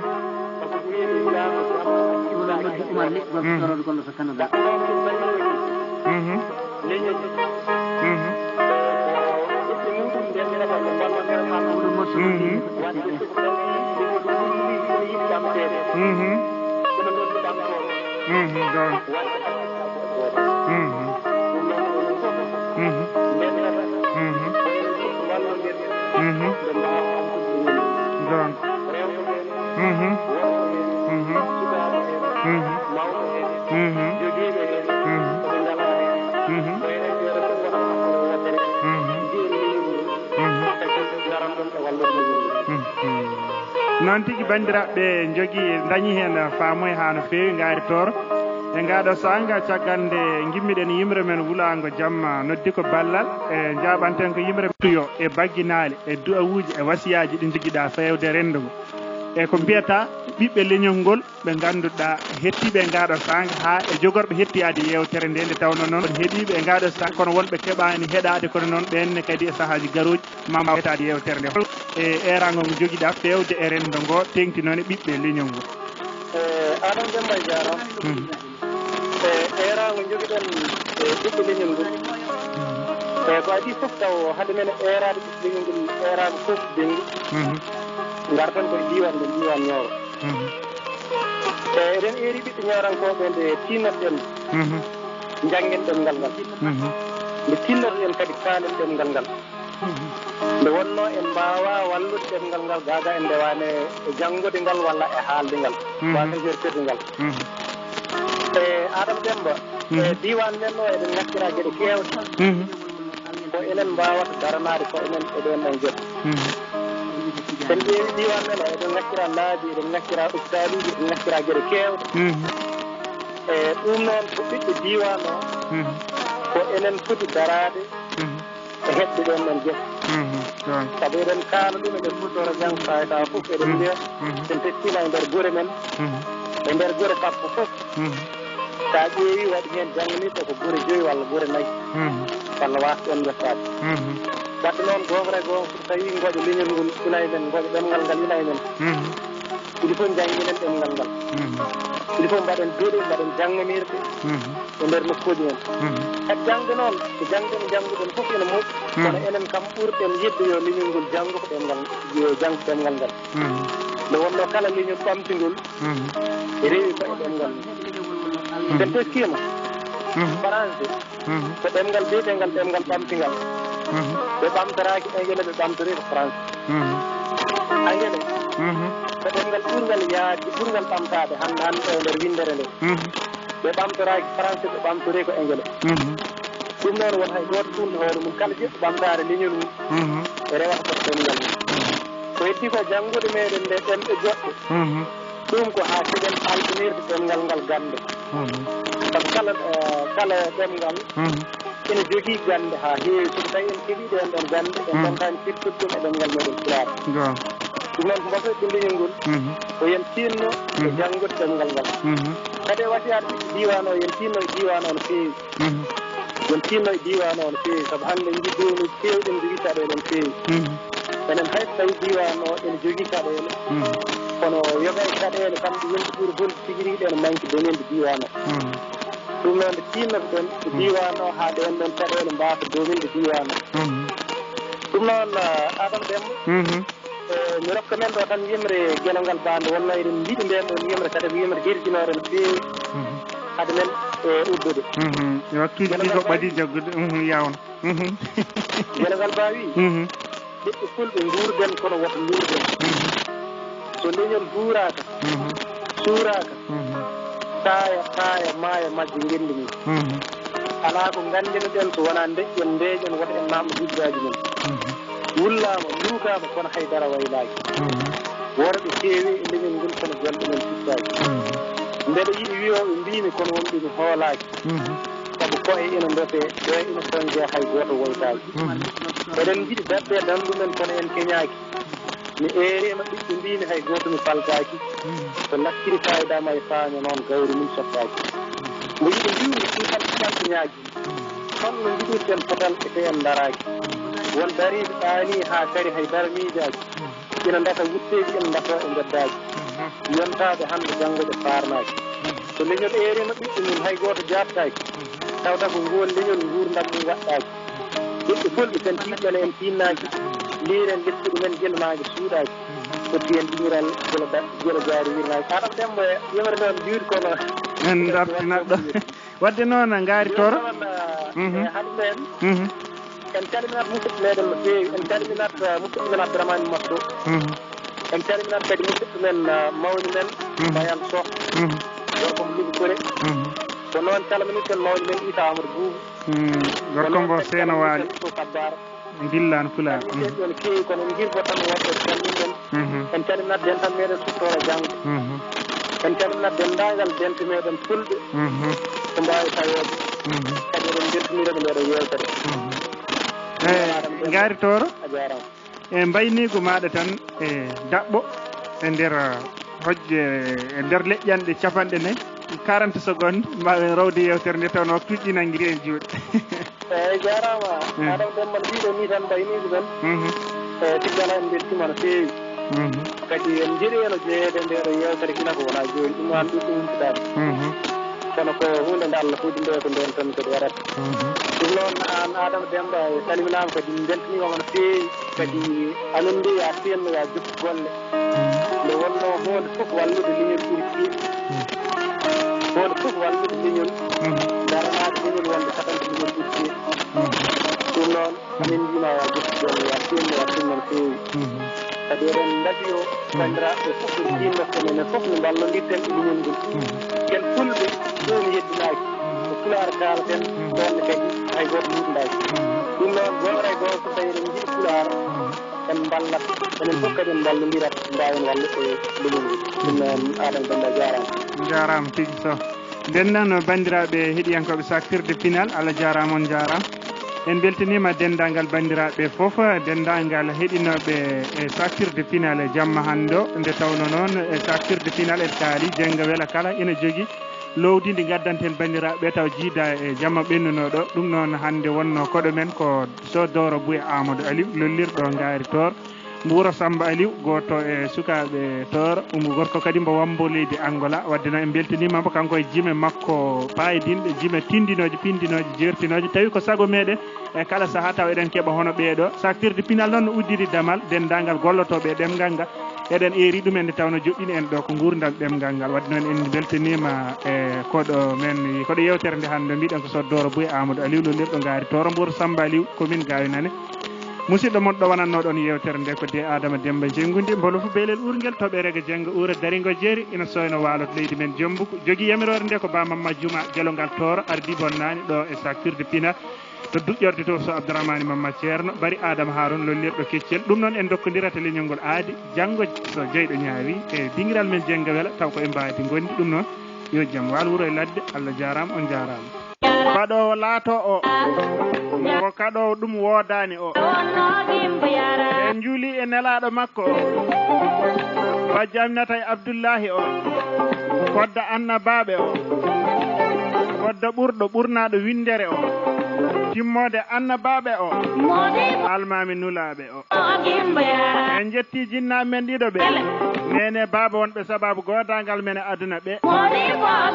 Sabu ko wiide wulaango jamma. Ɗum noddi Umar Ly, gorko Toroodo gonɗo to Canada. Mhm. Leñol. Mhm. Ko ɓiɓɓe muɗum ndenndirata ko ballondiral Amadou Mansour. Mhm. Wadde so ko tawi leñol ɗum ɗum ɗum ɗum yiɗi ɓamteede. Mhm. Kono noon ko ɓamtooɓe. Mhm. Ɗon. Wadde alaa ko gooto. Mhm. Ɗum noon ko ɗum fof. Mhm. Ndenndirata. Mhm. Ko enen fof wallondir. Mhm. Nde mbaawa ɓamtude ɗum. Ɗon. Rewɓe ɓen, mhm, worɓe ɓen, mhm, sukaaɓe ɓen, mhm, mawɓe ɓen, mhm, jogiiɓe ɓen, mhm, ko ɓe ngalaa heen. Mhm. Ko enen ɓeeɗo fof wonata hakkunde wootere. Mhm. Mbiyen leñol ngol. Mhm. Kadi ngaran ɗon e wallorde leñol ngol. Mhm. Noon tigi, banndiraaɓe, njogii, ndañii heen faamuya haa no feewi, ngaari Tooro. E ngaa ɗoo saanga, caggal nde ngimmiɗen yimre men wulaango jamma noddi ko ballal, e njaaɓanten ko yimre tuyo e bagginaali. E du'awuuji e wasiyaaji ɗi njogiɗaa feewde renndo ngo. E ko mbiyataa ɓiɓɓe leñol ngol ɓe ngannduɗaa hettiiɓe e ngaa ɗoo saanga haa e jogorɓe hettiyaade yeewtere nde, nde tawnoo noon on heɗiiɓe e ngaa ɗoo saanga, kono wonɓe keɓaani heɗaade, kono noon ɓeen ne kadi e sahaaji garooji maa mbaaw heɗaade yeewtere nde. Hol e eeraango ngo njogiɗaa feewde e renndo ngo, teeŋti noon e ɓiɓɓe leñol ngol? E Adama Demba, a jaaraama. Mhm. E eeraango njogiɗen e ɓiɓɓe leñol ngol. Mhm. E ko adii fof taw hade men eeraade ɓiɓɓe leñol ngol, eeraango fof jenngo. Mhm. Ngarten ko e diiwaan men, diiwaan Ñooro. Mhm. E eɗen eeri ɓiɓɓe ñoorankooɓe nde tiinnoɗen, mhm, njanngen ɗemngal ngal. Mhm. Nde tiinnoɗen kadi faalen ɗemngal ngal. Nde wonnoo en mbaawaa wallude ɗemngal ngal, gaa gaa en ndewaani e janngude ngal walla e haalde ngal, mhm, walla e hersirde ngal. Mhm. E Adama Demba, mhm, e diiwaan men o, eɗen ngaccira geɗe keewɗe. Mhm. Ko enen mbaawata daranaade ko enen e ɗeen ɗoon geɗe. Mhm. So en ƴeewi diiwaan men o, eɗen ngaccira laabi, eɗen ngaccira opitaaluuji, eɗen ngaccira geɗe keewɗe. Mhm. E ɗum noon, ko ɓiɓɓe diiwaan o, mhm, ko enen poti daraade, mhm, e heɓde ɗoon ɗoon gese. Mhm, ɗoon. Sabu eɗen kaala ɗum, eɗen pudɗora janngo, fayda fof, eɗen, mhm, mbiya, mhm, en teskiima e nder gure men, mhm, e nder gure sappo fof. Mhm. So a ƴeewi, waɗi heen jannganiiɓe ko gure joyi walla gure nayi, mhm, walla waasde ɗoon yettaade. Mhm. Wadde noon, goonga e goonga, so tawii ngoƴa leñol ngol ina e men, ngoƴa ɗemngal ngal ina e men, mhm, il faut njannginen ɗemngal ngal. Mhm. Il faut mbaɗen duɗe, mbaɗen jannganirɗe, mhm, e nder nokkuuji men. Mhm. Kadi jaŋde noon, ko jaŋde nde njannguɗen fof ene moƴƴi, mhm, kono enen kam ɓurɗen yiɗde yo leñol ngol janngu ko ɗemngal, yo janngu ɗemngal ngal. Mhm. Nde wonnoo kala leñol ɓamtingol, mhm, rewi ko e ɗemngal mum. Mhm. Ɓe teskiima, mhm, Faransi, mhm, ko ɗemngal biyeteengal ɗemngal ɓamtingal. Mhm. Ɓe ɓamtoraaki Engele, ɓe ɓamtori ko Faransi. Mhm. Engele, mhm, ko ɗemngal ɓurngal yaajde, ɓurngal ɓamtaade hannde, hannde e nder winndere nde. Mhm. Ɓe ɓamtoraaki français, ɓe ɓamtori ko engele. Mhm. Ɗum noon, won hay gooto suulɗo hoore mum, kala jiɗɗo ɓamtaare leñol mum, mhm, e rewata ko ɗemngal mum. Mhm. Ko heddi ko janngude meɗen nde ɗemɗe goɗɗe. Mhm. Ɗum ko haa keɗen halfinirde ɗemngal ngal gannde. Mhm. Sabu kala, eh, kala ɗemngal, mhm, ene jogii gannde haa heewi. So ko tawi en keɓii ɗeen ɗoon gannde, en, mhm, ngontaani firtude ɗum e ɗemngal meɗen Pulaar. Go. Ɗum noon, ko mbasiyɗo leñol ngol, mhm, ko yen tiinno e, mhm, janngude ɗemngal ngal. Mhm. Kadi e wasiyaaɓe ɓiɓɓe diiwaan o, yen tiinno e diiwaan o no feewi. Mhm. Yen tiinno e diiwaan o no feewi, sabu hannde en njii zone uji keewɗi ene njogii caɗeele no feewi. Mhm. Enen hay so tawii diiwaan o ene jogii caɗeele, mhm, kono yoga e caɗeele kam ɗe yimɓe ɓuri holde tigi rigi ɗe ene manki bonande diiwaan o. Mhm. Ɗum noon nde tiinnotoɗen ko, mhm, diiwaan o haa ɗeen ɗoon caɗeele mbaasa bonande diiwaan o. Mhm. Ɗum noon, ah, Adama Demba, mhm, eh, mi rokka men ɗo tan yimre gelongal ba nde wonnoo eɗen njiɗi ndeen ɗoon yimre, kadi ko yimre hirjinoore no feewi, mhm, hade men, eh, uddude. Mhm. Yo, waktuuji ɗi ko ɓadii jaggude, mhm, yawna. Mhm. Gelongal ba wi, mhm, ɓiɓɓe fulɓe nguurden kono woto luurden. Mhm. So leñol huuraaka, mhm, suuraaka, mhm, saaya, saaya, maaya, majja ngenndi mum. Mhm. Alaa ko nganndinoɗen so wonaa ndeƴƴen, ndeeƴen, wota en naamno hujjaaji men. Mhm. Wullaama, luukaama, kono hay dara waylaaki. Mhm. Worɓe keewi e leñol ngol, kono golle men pittaaki. Mhm. Mbeɗa yiɗi wiyooɓe mbiimi, kono wonɓe mi hoolaaki. Mhm. Sabu ko'e ina ndosee, ɓee ina soñjee, hay gooto woytaaki. Mhm. Eɗen njiɗi daɗde e dandu men, kono en keñaaki. Mi eeriima ɓiɓɓe mbiimi, hay gooto mi faltaaki. Mhm. So lakkiri faayidaama e faaño noon, gawri mum soppaaki. Mbo yiɗi mbiwmi ɗum tan, tan ko ñaagi. Holno njiɗirten potal e tee en ndaraaki? Won dariiɓe ɗaanii haa kari hay dara miijaaki. Ina ndasa wutteeji, ina ndasoo e mbeddaaji. Yontaaɓe hannde janngo ɓe paarnaaki. So leñol eeriima ɓiɓɓe mum hay gooto jaaɓtaaki. Tawata ko ngool leñol nguurndam mum waɗɗaaki. Ɓiɓɓe fulɓe sen tiiɗɗen en tiinnaaki. Liiren lesɗe ɗumen gila maage suuɗaaki. Fotti en diñiral gila da-, gila jaari wirnaaki. Aɗa ɗembo e yimre noon juuti kono. En dartinat ɗo. Wadde noon, Ngaari Tooro. Jooni noon, mhm, eh, hannde en, mhm, en calminat musidɓe meɗen no feewi. En calminat, eh, musidɗo men Abdourahmane Massoud. Mhm. En calminat kadi musidɗo men, eh, mawni men, mhm, Bayan Soh. Mhm. Gorko mo Lugu Kure. Mhm. Ko noon calminirten mawni men Issa Amadou Boubou. Mm, gorko mbo Seeno Waali. Ko noon kadi calminirten Sow Kabbar. Ndillaan Pulaar. Kadi ɓen ɗon keewi, kono en njirbo tan woɓɓe en calmin ɗon. Mhm. En calminat dental meɗen Suttoora Janngo. Mhm. En calminat denndaangal dente meɗen Fulɓe. Mhm. Ko mbaawi taweede. Mhm. Kadi eɗen mbeltiniiɓe ndeɗo yeewtere. Mhm. Eh, Ngaari Tooro. A jaaraama. E mbayniigu maaɗa tan e daɓɓo e nder hojje, e nder leƴƴanɗe capanɗe nayi, quarante secondes, mbaawen rowde yeewtere nde, tawnoo waktuuji ɗi nanngiri en juuɗe. Eeyi, jaaraama. Mm. Adama Demba, mbiɗo ni tan mbayniigu men. Mhm. Eeyi, Tiggana, en mbeltiima no feewi. Mhm. Kadi en njiɗi en o jeyeede nde ɗo yeewtere gila ko wonaa jooni, ɗum noon ɗum ɗum humpitaani. Mhm. Kono ko huunde nde Allah foti nde ko ndeen tan kadi waɗata. Mhm. Ɗum noon aan Adama Demba, e salminaama kadi, mbeltaniima no feewi. Kadi amin mbiya teenno ya jokku golle. Mhm. Nde wonnoo huunde fof wallude leñol ɓuri tiiɗ. Mhm. Huunde fof wallude leñol. Mhm. Daranaade leñol wonde katante leñol ɓuri tiiɗ. Mhm. Ɗum noon, amin mbima ya jokku golle, ya teenno, ya teenno no feewi. Mhm. Kadi eɗen mbasi o, mhm, banndiraaɓe fof, en, mhm, tiinno ko menen fof no mballondirten e leñol ngol. Mhm. Ken fulɓe, ɗum yeddinaaki. Mhm. Ko pulaar kaalaten, mhm, ɗoon ne kadi hay gooto luutndaaki. Mhm. Ɗum noon, goonga e goonga, so tawi eɗen njiɗi pulaar, mhm, en mballat. Enen fof, mhm, kadi en mballondirat, mbaawen wallude e leñol ngol. Ɗum noon, Adama Demba, jaaraama. Jaaraama tigi Soh. Ndenndaano banndiraaɓe heɗiyankooɓe Saktirde Pinal, Allah jaaraama, on njaaraama. En mbeltaniima denndaangal banndiraaɓe fof, denndaangal heɗinooɓe e Saktirde Pinal e jamma hannde o. Nde tawnoo noon, e Saktirde Pinal en kaali, jennga wela kala ina jogii lowdi ndi ngaddanten banndiraaɓe taw jiida e jamma ɓennunoo ɗo. Ɗum noon, hannde wonnoo koɗo men ko Soh Dooro Bouya Amadou Aliou, lollirɗo Ngaari Toor. Mbo wuro Samba Aliou, gooto e sukaaɓe Tooro, mbo gorko kadi mbo Wambo leydi Angola. Wadde noon en mbeltaniima mbo, kanko e jime makko paayodinɗe, jime tinndinooje, pinndinooje, jeertinooje. Tawi ko sago meɗen, e kala sahaa taw eɗen keɓa hono ɓee ɗo. Saktirde Pinal noon no uddiri damal denndaangal gollotooɓe e ɗemngal ngal. Eɗen eeri ɗum en nde tawnoo joɗɗini en ɗo ko nguurndam ɗemngal ngal. Wadde noon en mbeltaniima e koɗo men, koɗo yeewtere nde hannde, mbiɗen ko Soh Dooro Bouya Amadou Aliou, lollirɗo Ngaari Tooro, mbo wuro Samba Aliou, commune Gaayo Nane. Musidɗo mon ɗo wanannoo ɗon yeewtere nde ko de Adama Demba Jenngundi, mbolo fu beelel uurngel, toɓe rega jennga uura daringo jeeri, ina soyno waalo to leydi men Jombuku. Jogii yamiroore nde ko Ba Mamma Juma, Gelongal Tooro, ardii bonnaani ɗo e saktirde pinal. To duƴƴorde to so Abdourahmane Mamma Ceerno, Bari Adama Haaruna lollirɗo keccel. Ɗum noon en ndokkondirata leñol ngol aadi, janngo so jeyɗo ñaawi, e dingiral men Jennga Wela, taw ko e mbaadi ngondi. Ɗum noon, yo jam waal wuro e ladde. Allah jaaraama, on jaaraama. Baɗoowo laato o, ko kaɗoowo ɗum woodaani o. En njuuli e nelaaɗo makko o, Bajjo Aminata e Abdullahi o, kodda annabaaɓe o, kodda ɓurɗo ɓurnaaɗo winndere o, timmoode annabaaɓe o, almaami nulaaɓe o. En njetti jinnaaɓe men ɗiɗo ɓe, neene baaba wonɓe sababu goodaangal men e aduna ɓe.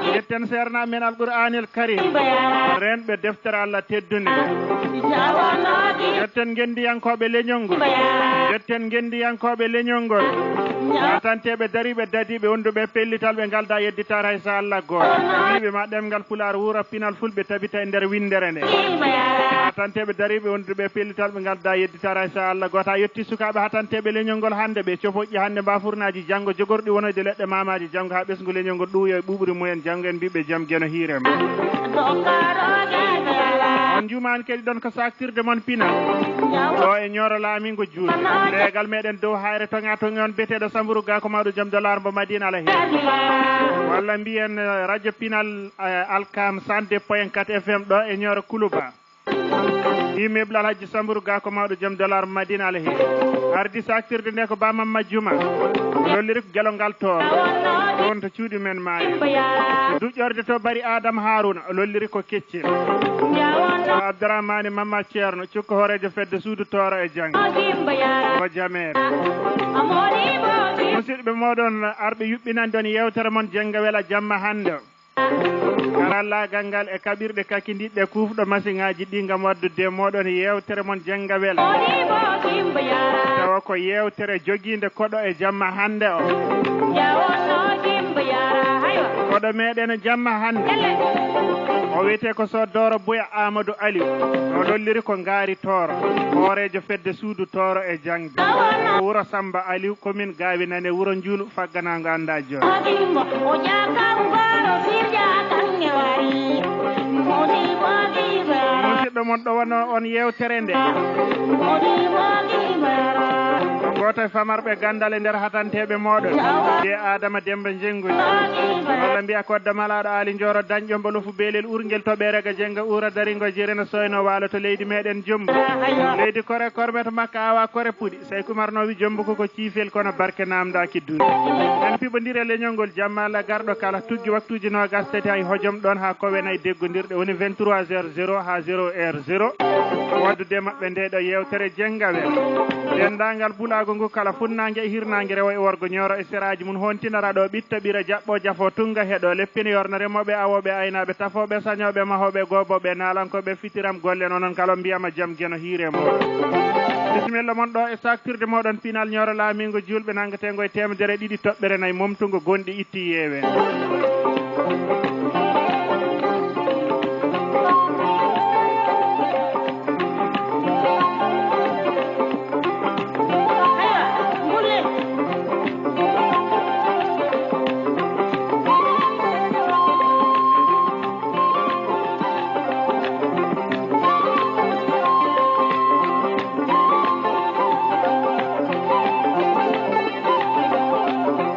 Njetten seernaaɓe men Alqur'aanil Karim, renɓe deftere Allah teddunde. Njetten ngenndiyankooɓe leñol ngol. Njetten ngenndiyankooɓe leñol ngol. Hatanteeɓe dariiɓe dadiiɓe wonduɓe pellital ɓe ngaldaa yedditaare hay so Allah gooto. Wiiɓe ma ɗemngal Pulaar wuura, pinal Fulɓe tabita e nder winndere nde. Hatanteeɓe dariiɓe wonduɓe pellital ɓe ngaldaa yedditaare hay so Allah gooto. A yetti sukaaɓe hatanteeɓe leñol ngol hannde ɓe, cofoƴƴi hannde mba furnaaji janngo, jogorɗi wonoyde leɗɗe maamaaji janngo haa ɓesngu leñol ngol ɗuuyo e ɓuuɓri mumen janngo en mbiɓe jam geno hiire ma. On njuumaani kadi ɗon ko saktirde mon pinal. Ɗo e Ñooro Laamingo Juul. Leegal meɗen dow hayre toŋa toŋi on biyeteeɗo Samburu Gako mawɗo jom dollar mbo Madina Alahi. Walla mbiyen, eh, radio pinal, eh, Alkam cent deux point quatre F M ɗo e Ñooro Kuluba. Immeuble Alhaji Samburu Gako mawɗo jom dollar Madina Alahi. Ardi saktirde nde ko Ba Mamma Juma. Lolliri ko Gelongal Tooro. Toon to cuuɗi men maayo. Duƴƴorde to Bari Adama Haruna. Lolliri ko Ceerno Abdourahmane Mamma Ceerno, cukko hooreejo fedde suudu Tooro e Jang. O jameere. Musidɓe mooɗon arɓe yuɓɓinande on yeewtere mon Jennga Wela jamma hannde o. Karallaagal ngal e kaɓirɗe kakindiɗɗe kuufɗo masiŋaaji ɗi ngam waɗdude e mooɗon yeewtere mon Jennga Wela. Tawa ko yeewtere jogiinde koɗo e jamma hannde o. Koɗo meɗen jamma hannde. O wiyetee ko Sooddooro Buya Amadou Aliou. O lolliri ko Ngaari Tooro. Hooreejo fedde suudu Tooro e Jaŋde. Ko wuro Samba Aliou, commune Gaawi Nane, wuro Njuulu, fagganaango anndaa jooni. Musidɗo mon ɗo wano on yeewtere nde. Ko gooto e famarɓe ganndal e nder hatanteeɓe mooɗon. De Adama Demba Jenngundi. Walla mbiya kodda malaaɗo Aali Njooro dañƴo mbo lofu beelel urngel to ɓeerega jennga uura daringo jirena soyno waalo to leydi meɗen Jombo. Leydi kore korme to makka awa kore puɗi. Seyku Umar no wi Jombo koko ciifel kono barke namdaaki duuɗi. En piɓondire leñol ngol jamma Allah garɗo kala tuggi waktuuji noogas tati hay hojom ɗon haa kowe nayi deggondirɗe woni vingt-trois heures zéro haa zéro heure zéro. Waddude maɓɓe nde ɗo yeewtere Jennga Wela. Denndaangal bulaagu ngu kala funnaange e hirnaange rewo e worgo ñooro e seraaji mum hontinara ɗo ɓitta ɓira jaɓɓo jafo tunga heɗo leppina yorna remooɓe awooɓe aynaaɓe tafooɓe sañooɓe mahooɓe goobooɓe naalankooɓe fitiram golle noon kala mbiyama jam geno hiire mo. Bisimilla mon ɗo e saktirde moɗon pinal ñooro laamingo julɓe nangateengo e teemedere ɗiɗi toɓɓere nayi momtungo gonɗi itti yeewe.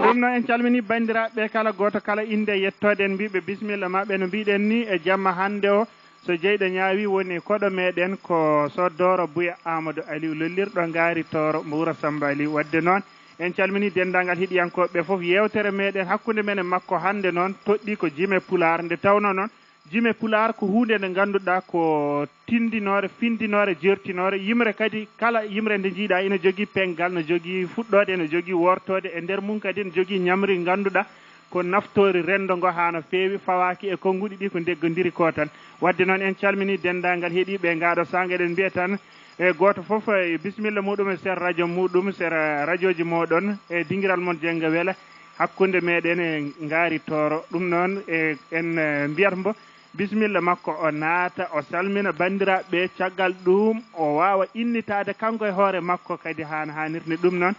Ɗum noon, en calminii banndiraaɓe kala, gooto kala innde e yettoode, en mbiiɓe bisimilla maɓɓe. No mbiiɗen ni, e jamma hannde o, so jeyɗo ñaawi, woni koɗo meɗen ko Sooddooro Buya Amadou Aliou, lollirɗo Ngaari Tooro mo wuro Samba Aliou. Waɗde noon, en calminii denndaangal heɗiyankooɓe fof. Yeewtere meɗen hakkunde men e makko hannde noon toɗɗii ko jime Pulaar, nde tawnoo noon, jime Pulaar ko huunde nde ngannduɗaa ko tinndinoore, finndinoore, jertinoore. Yimre kadi, kala yimre nde njiiɗaa ina jogii penngal, no jogii fuɗɗoode, ina jogii wortoode. E nder mum kadi ina jogii ñamri ngannduɗaa ko naftori renndo ngo haa no feewi, fawaaki e konnguɗi ɗi ko ndeggondiri ko tan. Waɗde noon, en calminii denndaangal heɗiiɓe e ngaa ɗoo saanga, eɗen mbiya tan, e gooto fof, e bisimilla muɗum e sera radio muɗum, sera radiooji mooɗon, e dingiral mon Jennga Wela, hakkunde meɗen e Ngaari Tooro. Ɗum noon, e, en, e, mbiyat mbo, Bisimilla makko, o naata, o salmina banndiraaɓe ɓe. Caggal ɗum, o waawa innitaade kanko e hoore makko kadi haa no haanirta ni. Ɗum noon,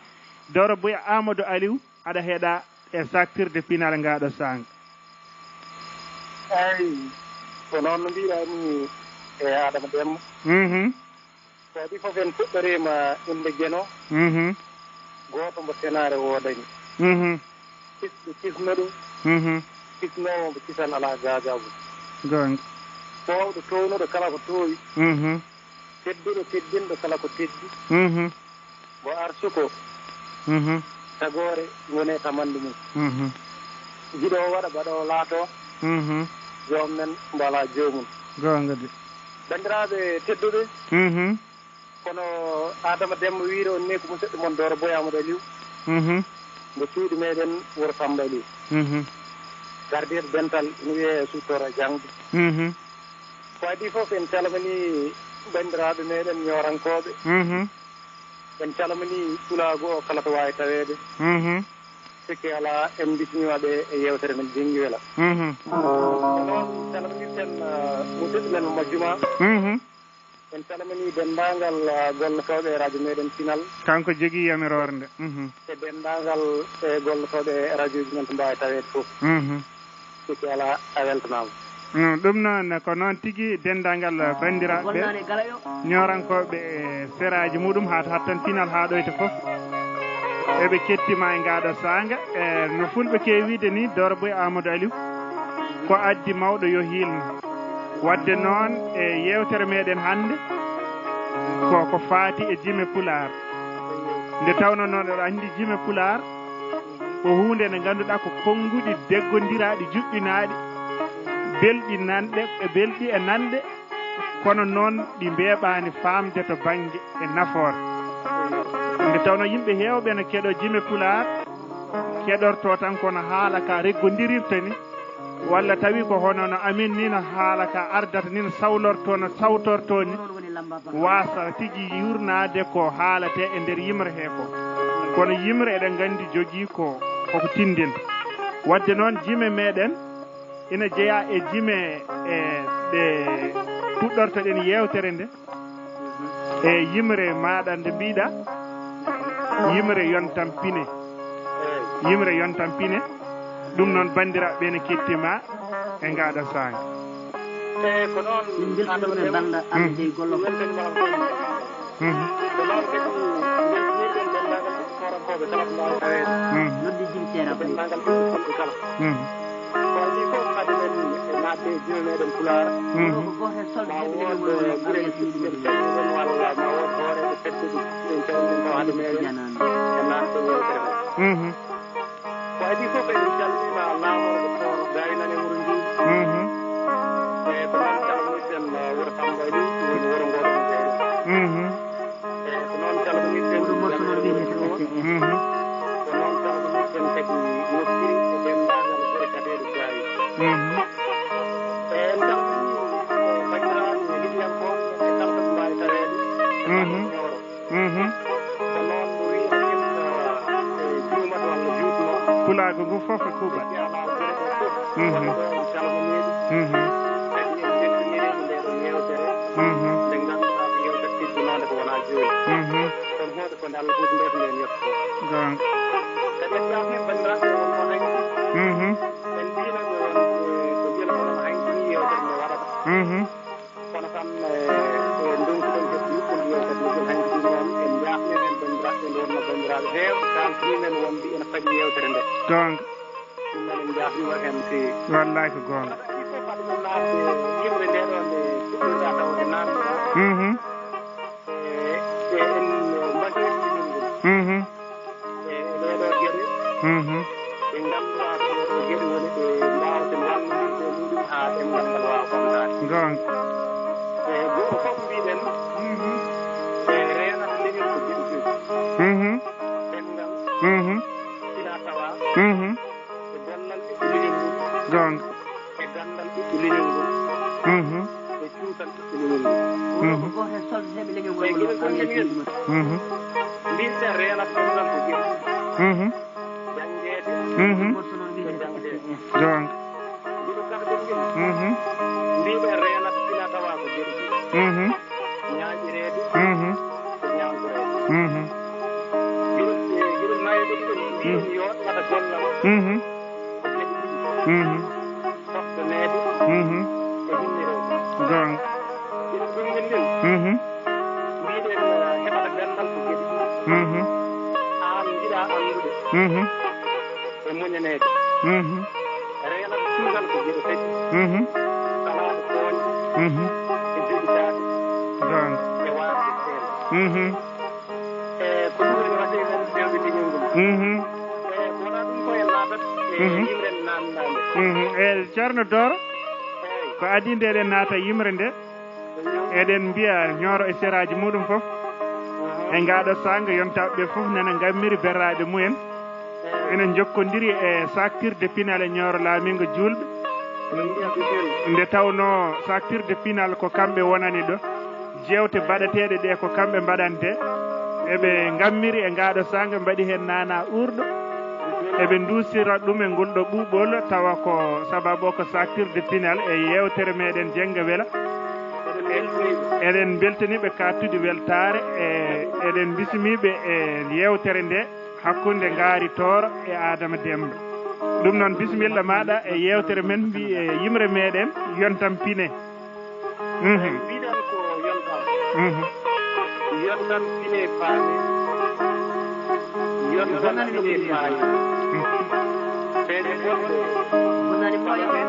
Doro Boy Amadou Aliou, aɗa heɗaa e saktirde pinal ngaɗo saanga. Eey, ko noon no mbiɗaa ni e Adama Demba. Mhm. Ko adii fof en fuɗɗoriima innde Geno, Mhm. gooto mbo senaare woodani. Mhm. Kisɗo kisnuɗo, Mhm. kisnoowo mbo kisal alaa gaagaabu. Goonga. Toowɗo toownuɗo kala ko toowi. Mhm. Tedduɗo teddinɗo kala ko teddi. Mhm. Mbo arsuko Mhm. tagoore woni e tamannde mum. Mhm. Jiɗoowo waɗa baɗoowo laatoo. Mhm. Joom men mbo alaa joomum. Goonga de. Banndiraaɓe tedduɓe, Mhm. kono Adama Demba wiiri on ni ko musidɗo mon Doro Boy Amadou Aliou. Mhm. Mbo cuuɗi meɗen Wuro Samba Aliou. Mhm. Gardiiɗo dental ina wiyee Suttora Jaŋde. Mhm. Ko adii fof en calmini banndiraaɓe meɗen ñoorankooɓe. Mhm. En calmini pulaagu o kala to waawi taweede. Mhm. Sikki alaa en mbismiima ɓe e yeewtere men Jenngi Wela. Mhm. Ko noon calminirten, ah, musidɗo men Majjuma. Mhm. En calminii denndaangal, ah, gollotooɓe e rajo meɗen Pinal. Kanko jogii yamiroore nde. Mhm. E denndaangal e gollotooɓe e rajooji men to mbaawi taweede fof. Mhm. Sikki alaa, a weltanaama. Mm, ɗum noon, ko noon tigi, denndaangal banndiraaɓe ɓe, ñoorankooɓe e seraaji muɗum, haa to hattan Pinal haa ɗoyta fof. Eɓe kettima e ngaɗo saanga. E no fulɓe keewi wiide ni, Doro Boy Amadou Aliou, ko addi mawɗo yo hiilno. Wadde noon, e yeewtere meɗen hannde, ko ko faati e jime Pulaar. Nde tawno noon, oɗo anndi jime Pulaar ko huunde nde ngannduɗaa ko konnguɗi deggondiraaɗi, juɓɓinaaɗi, belɗi nanɗe, e belɗi e nanɗe, kono noon ɗi mbeeɓaani faamde to bannge e nafoore. Nde tawno yimɓe heewɓe no keɗoo jime Pulaar, keɗortoo tan kono haala ka reggondirirta ni, walla tawi ko hono no amin ni no haala ka ardata ni, no sawlortoo, no sawtortoo ni, waasa tigi yuurnaade ko haalatee e nder yimre hee ko. Kono yimre, eɗen nganndi, jogii ko, koko tinndinta. Wadde noon, jime meɗen ina jeyaa e jime, e, ɗe puɗɗortoɗen yeewtere nde. E yimre maaɗa nde mbiɗa, yimre yontam pine. Yimre yontam pine. Ɗum noon, banndiraaɓe ɓe ne kettima e ngaɗa saanga. Eyi, ko noon. Min mbeltiima e bannda Alla dey gollo fof. Mhm. Ko noon kadi mbeltinirɗen denndaangal Fuutankooɓe kala ko mbaawi taweede. Mhm. Noddi jim seera koy. Denndaangal ɓiɓɓe fulɓe kala. Mhm. Ko adii fof, hade men e naatde e jime meɗen Pulaar. Mhm. Ma wood gure ɗe calmiɗen walla ma wood hooreeɓe fedde ɗe en calmiɗen taw hade meɗen e naatde e yeewtere men. Mhm. Ko adii fof, en calminiima laamorgo to Gaayo Nane Wuro Njuuɗi. Mhm. E ko noon calminirten, uh, Wuro Samba Aliou, woni wuro ngoo ɗo mo jeyɗen. Mhm. E ko noon calminirten Wuro Morso noon wiyetee ko S C S. Mhm. Ko noon calminirten kadi Wokkiri e denndaangal gure kadeeɗe Gaayo. Mhm. E en calminii, uh, banndiraaɓe heɗiyankooɓe e kala ko ɓe mbaawi taweede e Mhm. Ñooro. Mhm. Ko noon mo wiy amin, eh, juumat walla juutno. Pulaagu ngu fof e kuuɓal. Yaa laawol gure ɗe fof. Mhm. Wonɓe ɗo en calminiiɓe. Mhm. Kadi en mbeltinirii nde ɗo yeewtere. Mhm. Nde ngannduɗaa ko yeewtere teddunoonde ko wonaa jooni. Mhm. Kono huunde ko nde Allah huusi nde ko nde en yettoo. Goonga. Kadi en jaafniima banndiraaɓe wonɓe hanki. Mhm. En mbiino ɓe won, eh, ko mbiyata onon hanki yeewtere nde waɗata. Mhm. Kono tan, e, e ndonkuɗen kadi yuɓɓinde yeewtere nde, jooni hanki ɗum noon, en njaafniima heen banndiraaɓe, nde wonnoo banndiraaɓe heewɓe kaaltanii men wonde ina faɗi yeewtere nde. Goonga. Ɗum noon en njaafniima heen no feewi. Wallaay ko goonga. Kadi fof haade men naatde yimre nde ɗo nde puɗɗirɗaa tawde naatde ɗo. Mhm. E, e, en mbasiyii ɗum. Mhm. E, e ɗee ɗoo geɗe, Mhm. ɗe ngannduɗaa ko ɗee ɗoo geɗe woni ɗe mbaawten wallodirde e muɗum haa ɗemngal ngal waawa ɓamtaade. Goonga. E gooto fof mbiɗen, Mhm. e reenata leñol ko geɗe joyi. Mhm. Ɗemngal, Mhm. finaa-tawaa, Mhm. e gollal ɓiɓɓe leñol ngol. Goonga. E ganndal ɓiɓɓe leñol ngol. Mhm. E cuusal ɓiɓɓe leñol ngol. Mhm. Gooto e soldateeɓe leñol ngol. E geɗe gure mbiɗen. Mhm. Mbiyeten reenata ɗemngal ko geɗe ɗiɗi. Mhm. Janngeede. Mhm. E jaŋdeede. Goonga. Mbiɗo kaɗa ɗemngal. Mhm. Ɓe reenata ina tawa ko geɗe ɗiɗi. Mhm. Ñaaƴireede, mhm, e ñaamtoreede. Mhm. Geɗe, geɗe maayde ɗiɗi, mbiɗen, mhm, yo waɗata gollal. Mhm. Ko geɗe ɗiɗi. Mhm. Softaneede, mhm, e hinnireede. Goonga. Geɗe gonɗen ɗen, mhm, mbiɗen, eh, heɓata ganndal ko geɗe ɗiɗi. Mhm. Aan njiɗa anndude. Mhm. E muñaneede. Mhm. Reenata cuusal ko geɗe tati. Mhm. Salaade kooñe. Mhm. E joɗitaade. Goonga. E waasde seeɗa. Mhm. E ko ɗum woni waɗde e nder fewde leñol ngol. Mhm. E ko wonaa ɗum ko en naatat e, mhm, yimre nde naamndaande. Mhm. E Ceerno Dooro, eey, ko adii nde eɗen naata yimre nde, eɗen mbiya Ñooro e seraaji muɗum fof, e ngaɗo saanga, yontaaɓe ɓe fof nana ngammiri beraaɓe mumen. Ene njokkondiri e saaktirde pinal e Ñooro Laamingo Juulɓe. Nde tawnoo saaktirde pinal ko kamɓe wonani ɗo. Jeewte baɗateeɗe ɗe ko kamɓe mbaɗante. Eɓe ngammiri e ngaɗo saanga, mbaɗi heen naanaa uurɗo. Eɓe nduusira ɗum e ngol ɗo ɓuuɓol, tawa ko sababu o ko saaktirde pinal e yeewtere meɗen Jennga Wela. Eɗen mbeltanii ɓe kaɗtudi weltaare, e eɗen mbismii ɓe e yeewtere nde hakkunde Ngaari Tooro e Adama Demba. Ɗum noon, bisimilla maaɗa e yeewtere men, mbi-, e yimre meɗen Yontam Pine. Mhm. Mbiɗen ko yontam. Mhm. Yontam pine faami. Yontam pine faami. Mhm. Peeje bonɗe bonani faami.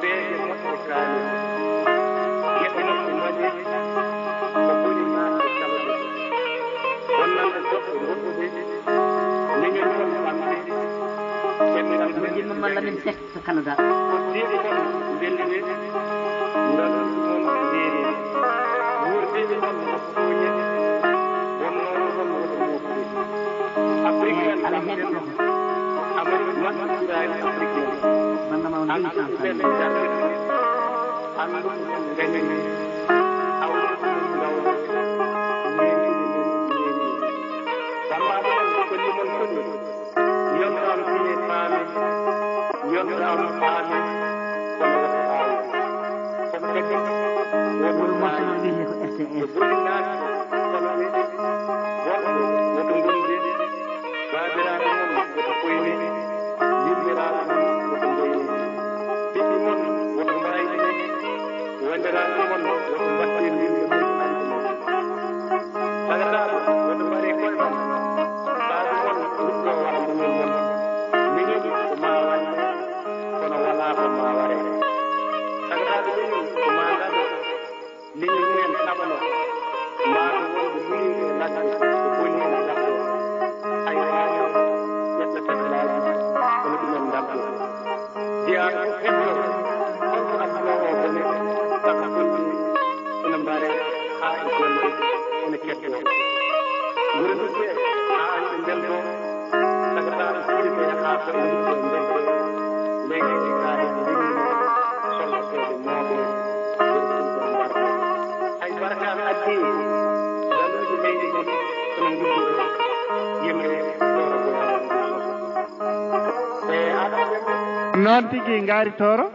Peeje moƴƴe kaani. Geɗe moƴƴe mbaɗe. Ko boni naatde kala ɗum. Bonnande goɗɗo goɗɗude. Miñol mon ɓamde. Kemmiral men. Yimɓe malla min sek. Ka Canada. Ko deeɗi mon mbellude, ngalluɗi mon ndeeri, wuurdeeɓi mon moftuuñe, bonnooɓe mon woto moftu. Afrik men ala heen ɗo. Amerik maɓɓitiraani Afrik men. Bannda ma on Annduɓe men dartirde, annduɓe men ngañini, awluɓe men ngawde, ñeeñuɓe men ñeeñi. Sammaaɓe men kolli mon koɗi. Yonta am pine faami, yonta am faami, kono woto faami. Kono kadi, woto faami. Ko burinaaki, kono ɓe, woto, woto ngonde, baabiraaɓe mon, woto koyne, yummiraaɓe mon, woto mboyne. Ɓiɓɓe mon, woto mbaayne, wondiraaɓe mon, woto mbaɗte yimɓe mon, ɓandu mon. Sagataaɓe, woto mbaɗe koye mon. Sabu mon, ɗum ɗo wara muñal mon. Miñol ko maa waɗe, kono walaa ko maa waree. Sagataaɓe miñol ko maa ngaɗo, miñol mumen kaɓano. Maa ɗum wonde muñi e ladde, ko boni e ladde. Hay waawi ƴetta kabilaaji, kono ɗumen ndamto. Jiyaaɗo fof heblo, holko adduno o bone, sabu golli ene mbare haa e golle ene keddo. Ngure nduɓɓe haa ene mbelto, tagataa e suuɗe haa ko e nduɓɓe mbelto. Leydi e kaari e leydi solɗoteede mooɓe, ngure ɗum ɗon mbarde. Hay barkaan addi, daluuji leydi men ene nguddi, yimre ɗoro goyaano. E aɗa Noon tigi ngaari Tooro.